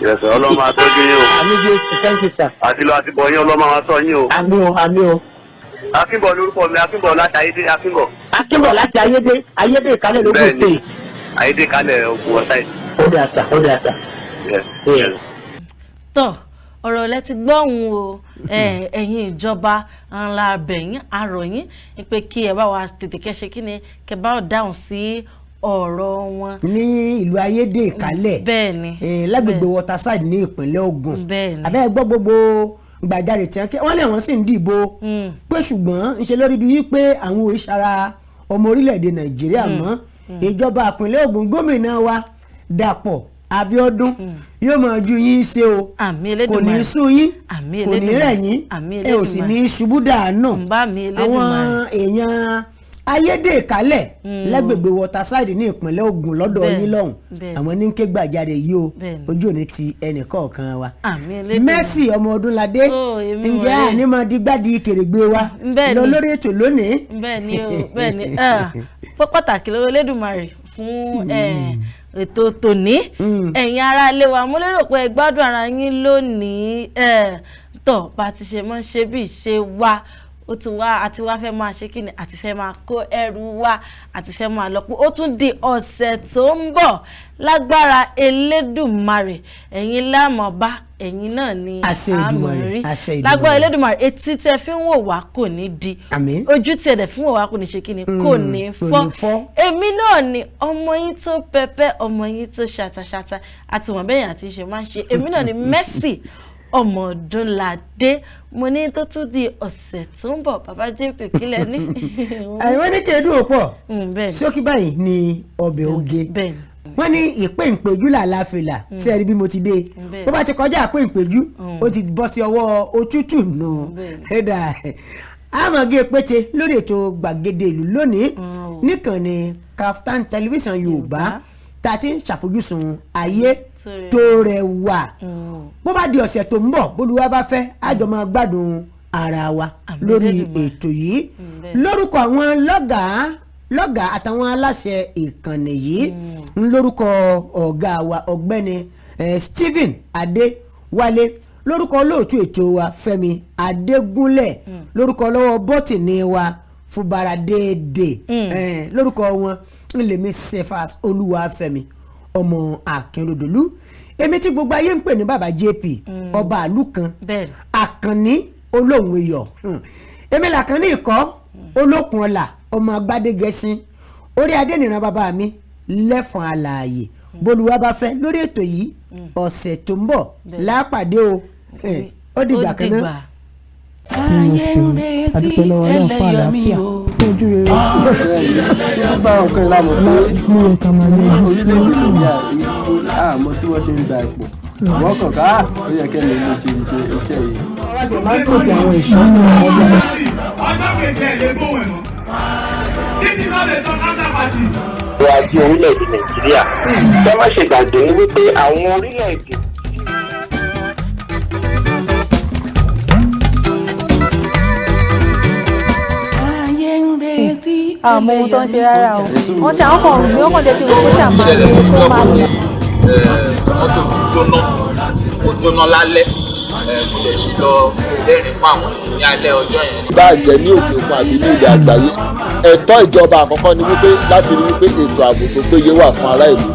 Ìrẹsẹ̀, Ọlọ́run máa tọ́jú yín o. Àmín Jésù, thank you sir. Àti lọ àti bọ̀ yín, Ọlọ́run máa tọ́ yín o. Àmín o, àmín o. Akínbọ̀ lórúkọ mi, Akínbọ̀ láti Ayédè, Akínbọ̀. Akínbọ̀ láti Ayédè, Ayédè Ìkálẹ̀ lógún Bẹ́ẹ̀ni. State. Ayédè Kálẹ̀, Ògùn ọ̀sá. Ó dáa sà, ó dáa sà. Yes. Tọ ọ̀rọ̀ lẹ ti gbọ́ òun o. Ẹ̀yin ìjọba ńlá abẹ̀yìn àròyìn pé kí ẹ bá wa tètè kẹ́ṣe, kí ni kẹ bá wa dáhùn sí ọ̀rọ̀ wọn. Ní ìlú Ayédè Ìkálẹ̀. Bẹ́ẹ̀ni. Lágbègbè Waterside ní ìpínlẹ̀ Ògùn. Bẹ́ẹ̀ni. Àbẹ́ gbọ́ gbogbo gbàjarè tí wọ́n lé, wọ́n sì ń dìbò pé ṣùgbọ́n ń ṣe lórí bíi wípé àwọn òṣàrà ọmọ orílẹ̀-èdè Nàìjíríà mọ́. Ìjọba ìpínlẹ̀ Ògùn, gómìnà wa Dàpọ̀ Abíọ́dún, yóò máa ju yín ṣe o. Àmín Kò ní Elédùmarè. sú yín, Àmín kò ní Elédùmarè. rẹ̀ yín, Àmín ẹ ò sì Elédùmarè. ní ṣubú dànù. Ǹbá mi Àwọn Elédùmarè. èèyàn Ayédè Ìkálẹ̀ lágbègbè Waterside ní ìpínlẹ̀ Ògùn lọ́dọ̀ yín lọ́hùn, àwọn ní ké gbàjarè yìí o. Ojú òní ti ẹnì kọ̀ọ̀kan wa. Àmín Elédùmarè. Mercy ọmọ Ọdúnládé, Ó, èmi ǹjẹ́ wọ̀nyí. àní máa digbádìí kèrègbè wa lọ lórí ètò lónìí? Bẹ́ẹ̀ ni o, bẹ́ẹ̀ ni. Pọ́ pàtàkì lọ́wọ́ Elédùmarè fún ètò tòní. Ẹ̀yin ará ilé wa, mo lérò pé ẹ gbádùn ara yín lónìí. Tọ́ bá ti ṣe máa ń ṣe bí ìṣe wa. Ó ti wá, àti wá fẹ́ máa ṣe kí ni, àti fẹ́ máa kó ẹrù wa, àti fẹ́ máa lọ pé ó tún di ọ̀sẹ̀ tó ń bọ̀ lágbára Elédùmarè. Ẹ̀yin láàmọ̀ bá, ẹ̀yin náà ni Àṣẹ a mọ̀ Èdùmàrè, rí àṣẹ Èdùmàrè. Lágbára Elédùmarè, etí tẹ fi ń wò wá kò ní di, Àmín. ojú tí ẹ̀dẹ̀ fi ń wò wá kò ní ṣe kí ni, kò ní kò fọ́. ní fọ́. Èmi náà ni ọmọ yín tó pẹpẹ, ọmọ yín tó ṣàtàṣàtà àti wọn bẹ́yìn àti ṣe máa ń ṣe. Èmi náà ni Mercy Ọmọdúnládé. Mo ní tó tún di ọ̀sẹ̀ tó ń bọ̀. Bàbá JP, kílẹ̀ ní. Àwọn ní kéédú ò pọ̀. Bẹ́ẹ̀ ni. Ṣókí báyìí ni ọbẹ̀ oge. Bẹ́ẹ̀ ni. Wọ́n ní ìpè ìpéjú làlàáfìlà ṣe é rí bí mo ti dé. Bó bá ti kọjá ìpè ìpéjú, ó ti bọ́ sí ọwọ́ òtútù nù. Ẹ̀dà àmọ̀gé pété lórí ètò Gbàgede Ìlú lónìí níkànnì Kaftan Television Yorùbá, tá a ti ń ṣàfojúsùn ayé tó rẹwà. Bó bá di ọ̀sẹ̀ tó ń bọ̀, bólúwa bá fẹ́, a jọ máa gbádùn ara wa lórí ètò yìí. Lórúkọ àwọn lọ́gàá lọ́gàá àtàwọn aláṣẹ ìkànnì yìí, ń lórúkọ ọ̀gá wa ọ̀gbẹ́ni Stephen Adéwálé, lórúkọ olóòtú ètò wa Fẹ́mi Adégúnlẹ̀, lórúkọ lọ́wọ́ bọ́tìní wa Fúbara déédéé, lórúkọ wọn ń lèmi Cephas Olúwafẹ́mi ọmọ Akínrodòlú, èmi tí gbogbo ayé ń pè ní Bàbá JP, ọba àlù kan, Àkànní olóhùn iyọ̀. Èmi làkànní ikọ́ olókun ọlà, ọmọ agbádégẹṣin orí adé nìran bàbá mi lẹ́fọ̀n alààyè. Bólúwa bá fẹ́, lórí ètò yìí ọ̀sẹ̀ tó ń bọ̀ lápàdé o. Ó dìgbà kan náà. Ayé ń retí ẹlẹ́yọmí o. Fún ojú rere. Bá ọkàn ìlànà pé Mú ọkàn máa ní orílẹ̀-èdè Nàìjíríà, àmọ́ tí wọ́n ṣe ń gba ipò wọ́n kàn ká, ó yẹ kẹ́ni lè ṣe iṣẹ́ yìí. Máa ń pèsè àwọn ìṣọ́. Ọjọ́ kejì ẹ̀ lè gbóhùn ẹ̀ mọ́. This is not a talk after party. Ọrọ̀ ajé orílẹ̀-èdè Nàìjíríà, kẹ́ má ṣe gbàgbé wípé àwọn orílẹ̀-èdè Ayé ń retí. Àmọ́ ohun tó ń ṣe rárá o, wọ́n ṣe àwọn kan ní wọ́n kàn jẹ́ kí wọ́n kó Ti ṣàmà ṣẹlẹ̀ ní kó máa ìjọba tí lọ. mọ́tò jóná, ó jóná lálẹ́. Mo lè ṣe lọ dẹ́rìn pa àwọn èèyàn ní alẹ́ ọjọ́ yẹn. Bá jẹ́ ní òkè òkun àbí ní ilẹ̀ àgbáyé, ẹ̀tọ́ ìjọba àkọ́kọ́ ni wípé láti rí wípé ètò ààbò tó péye wà fún ará ìlú.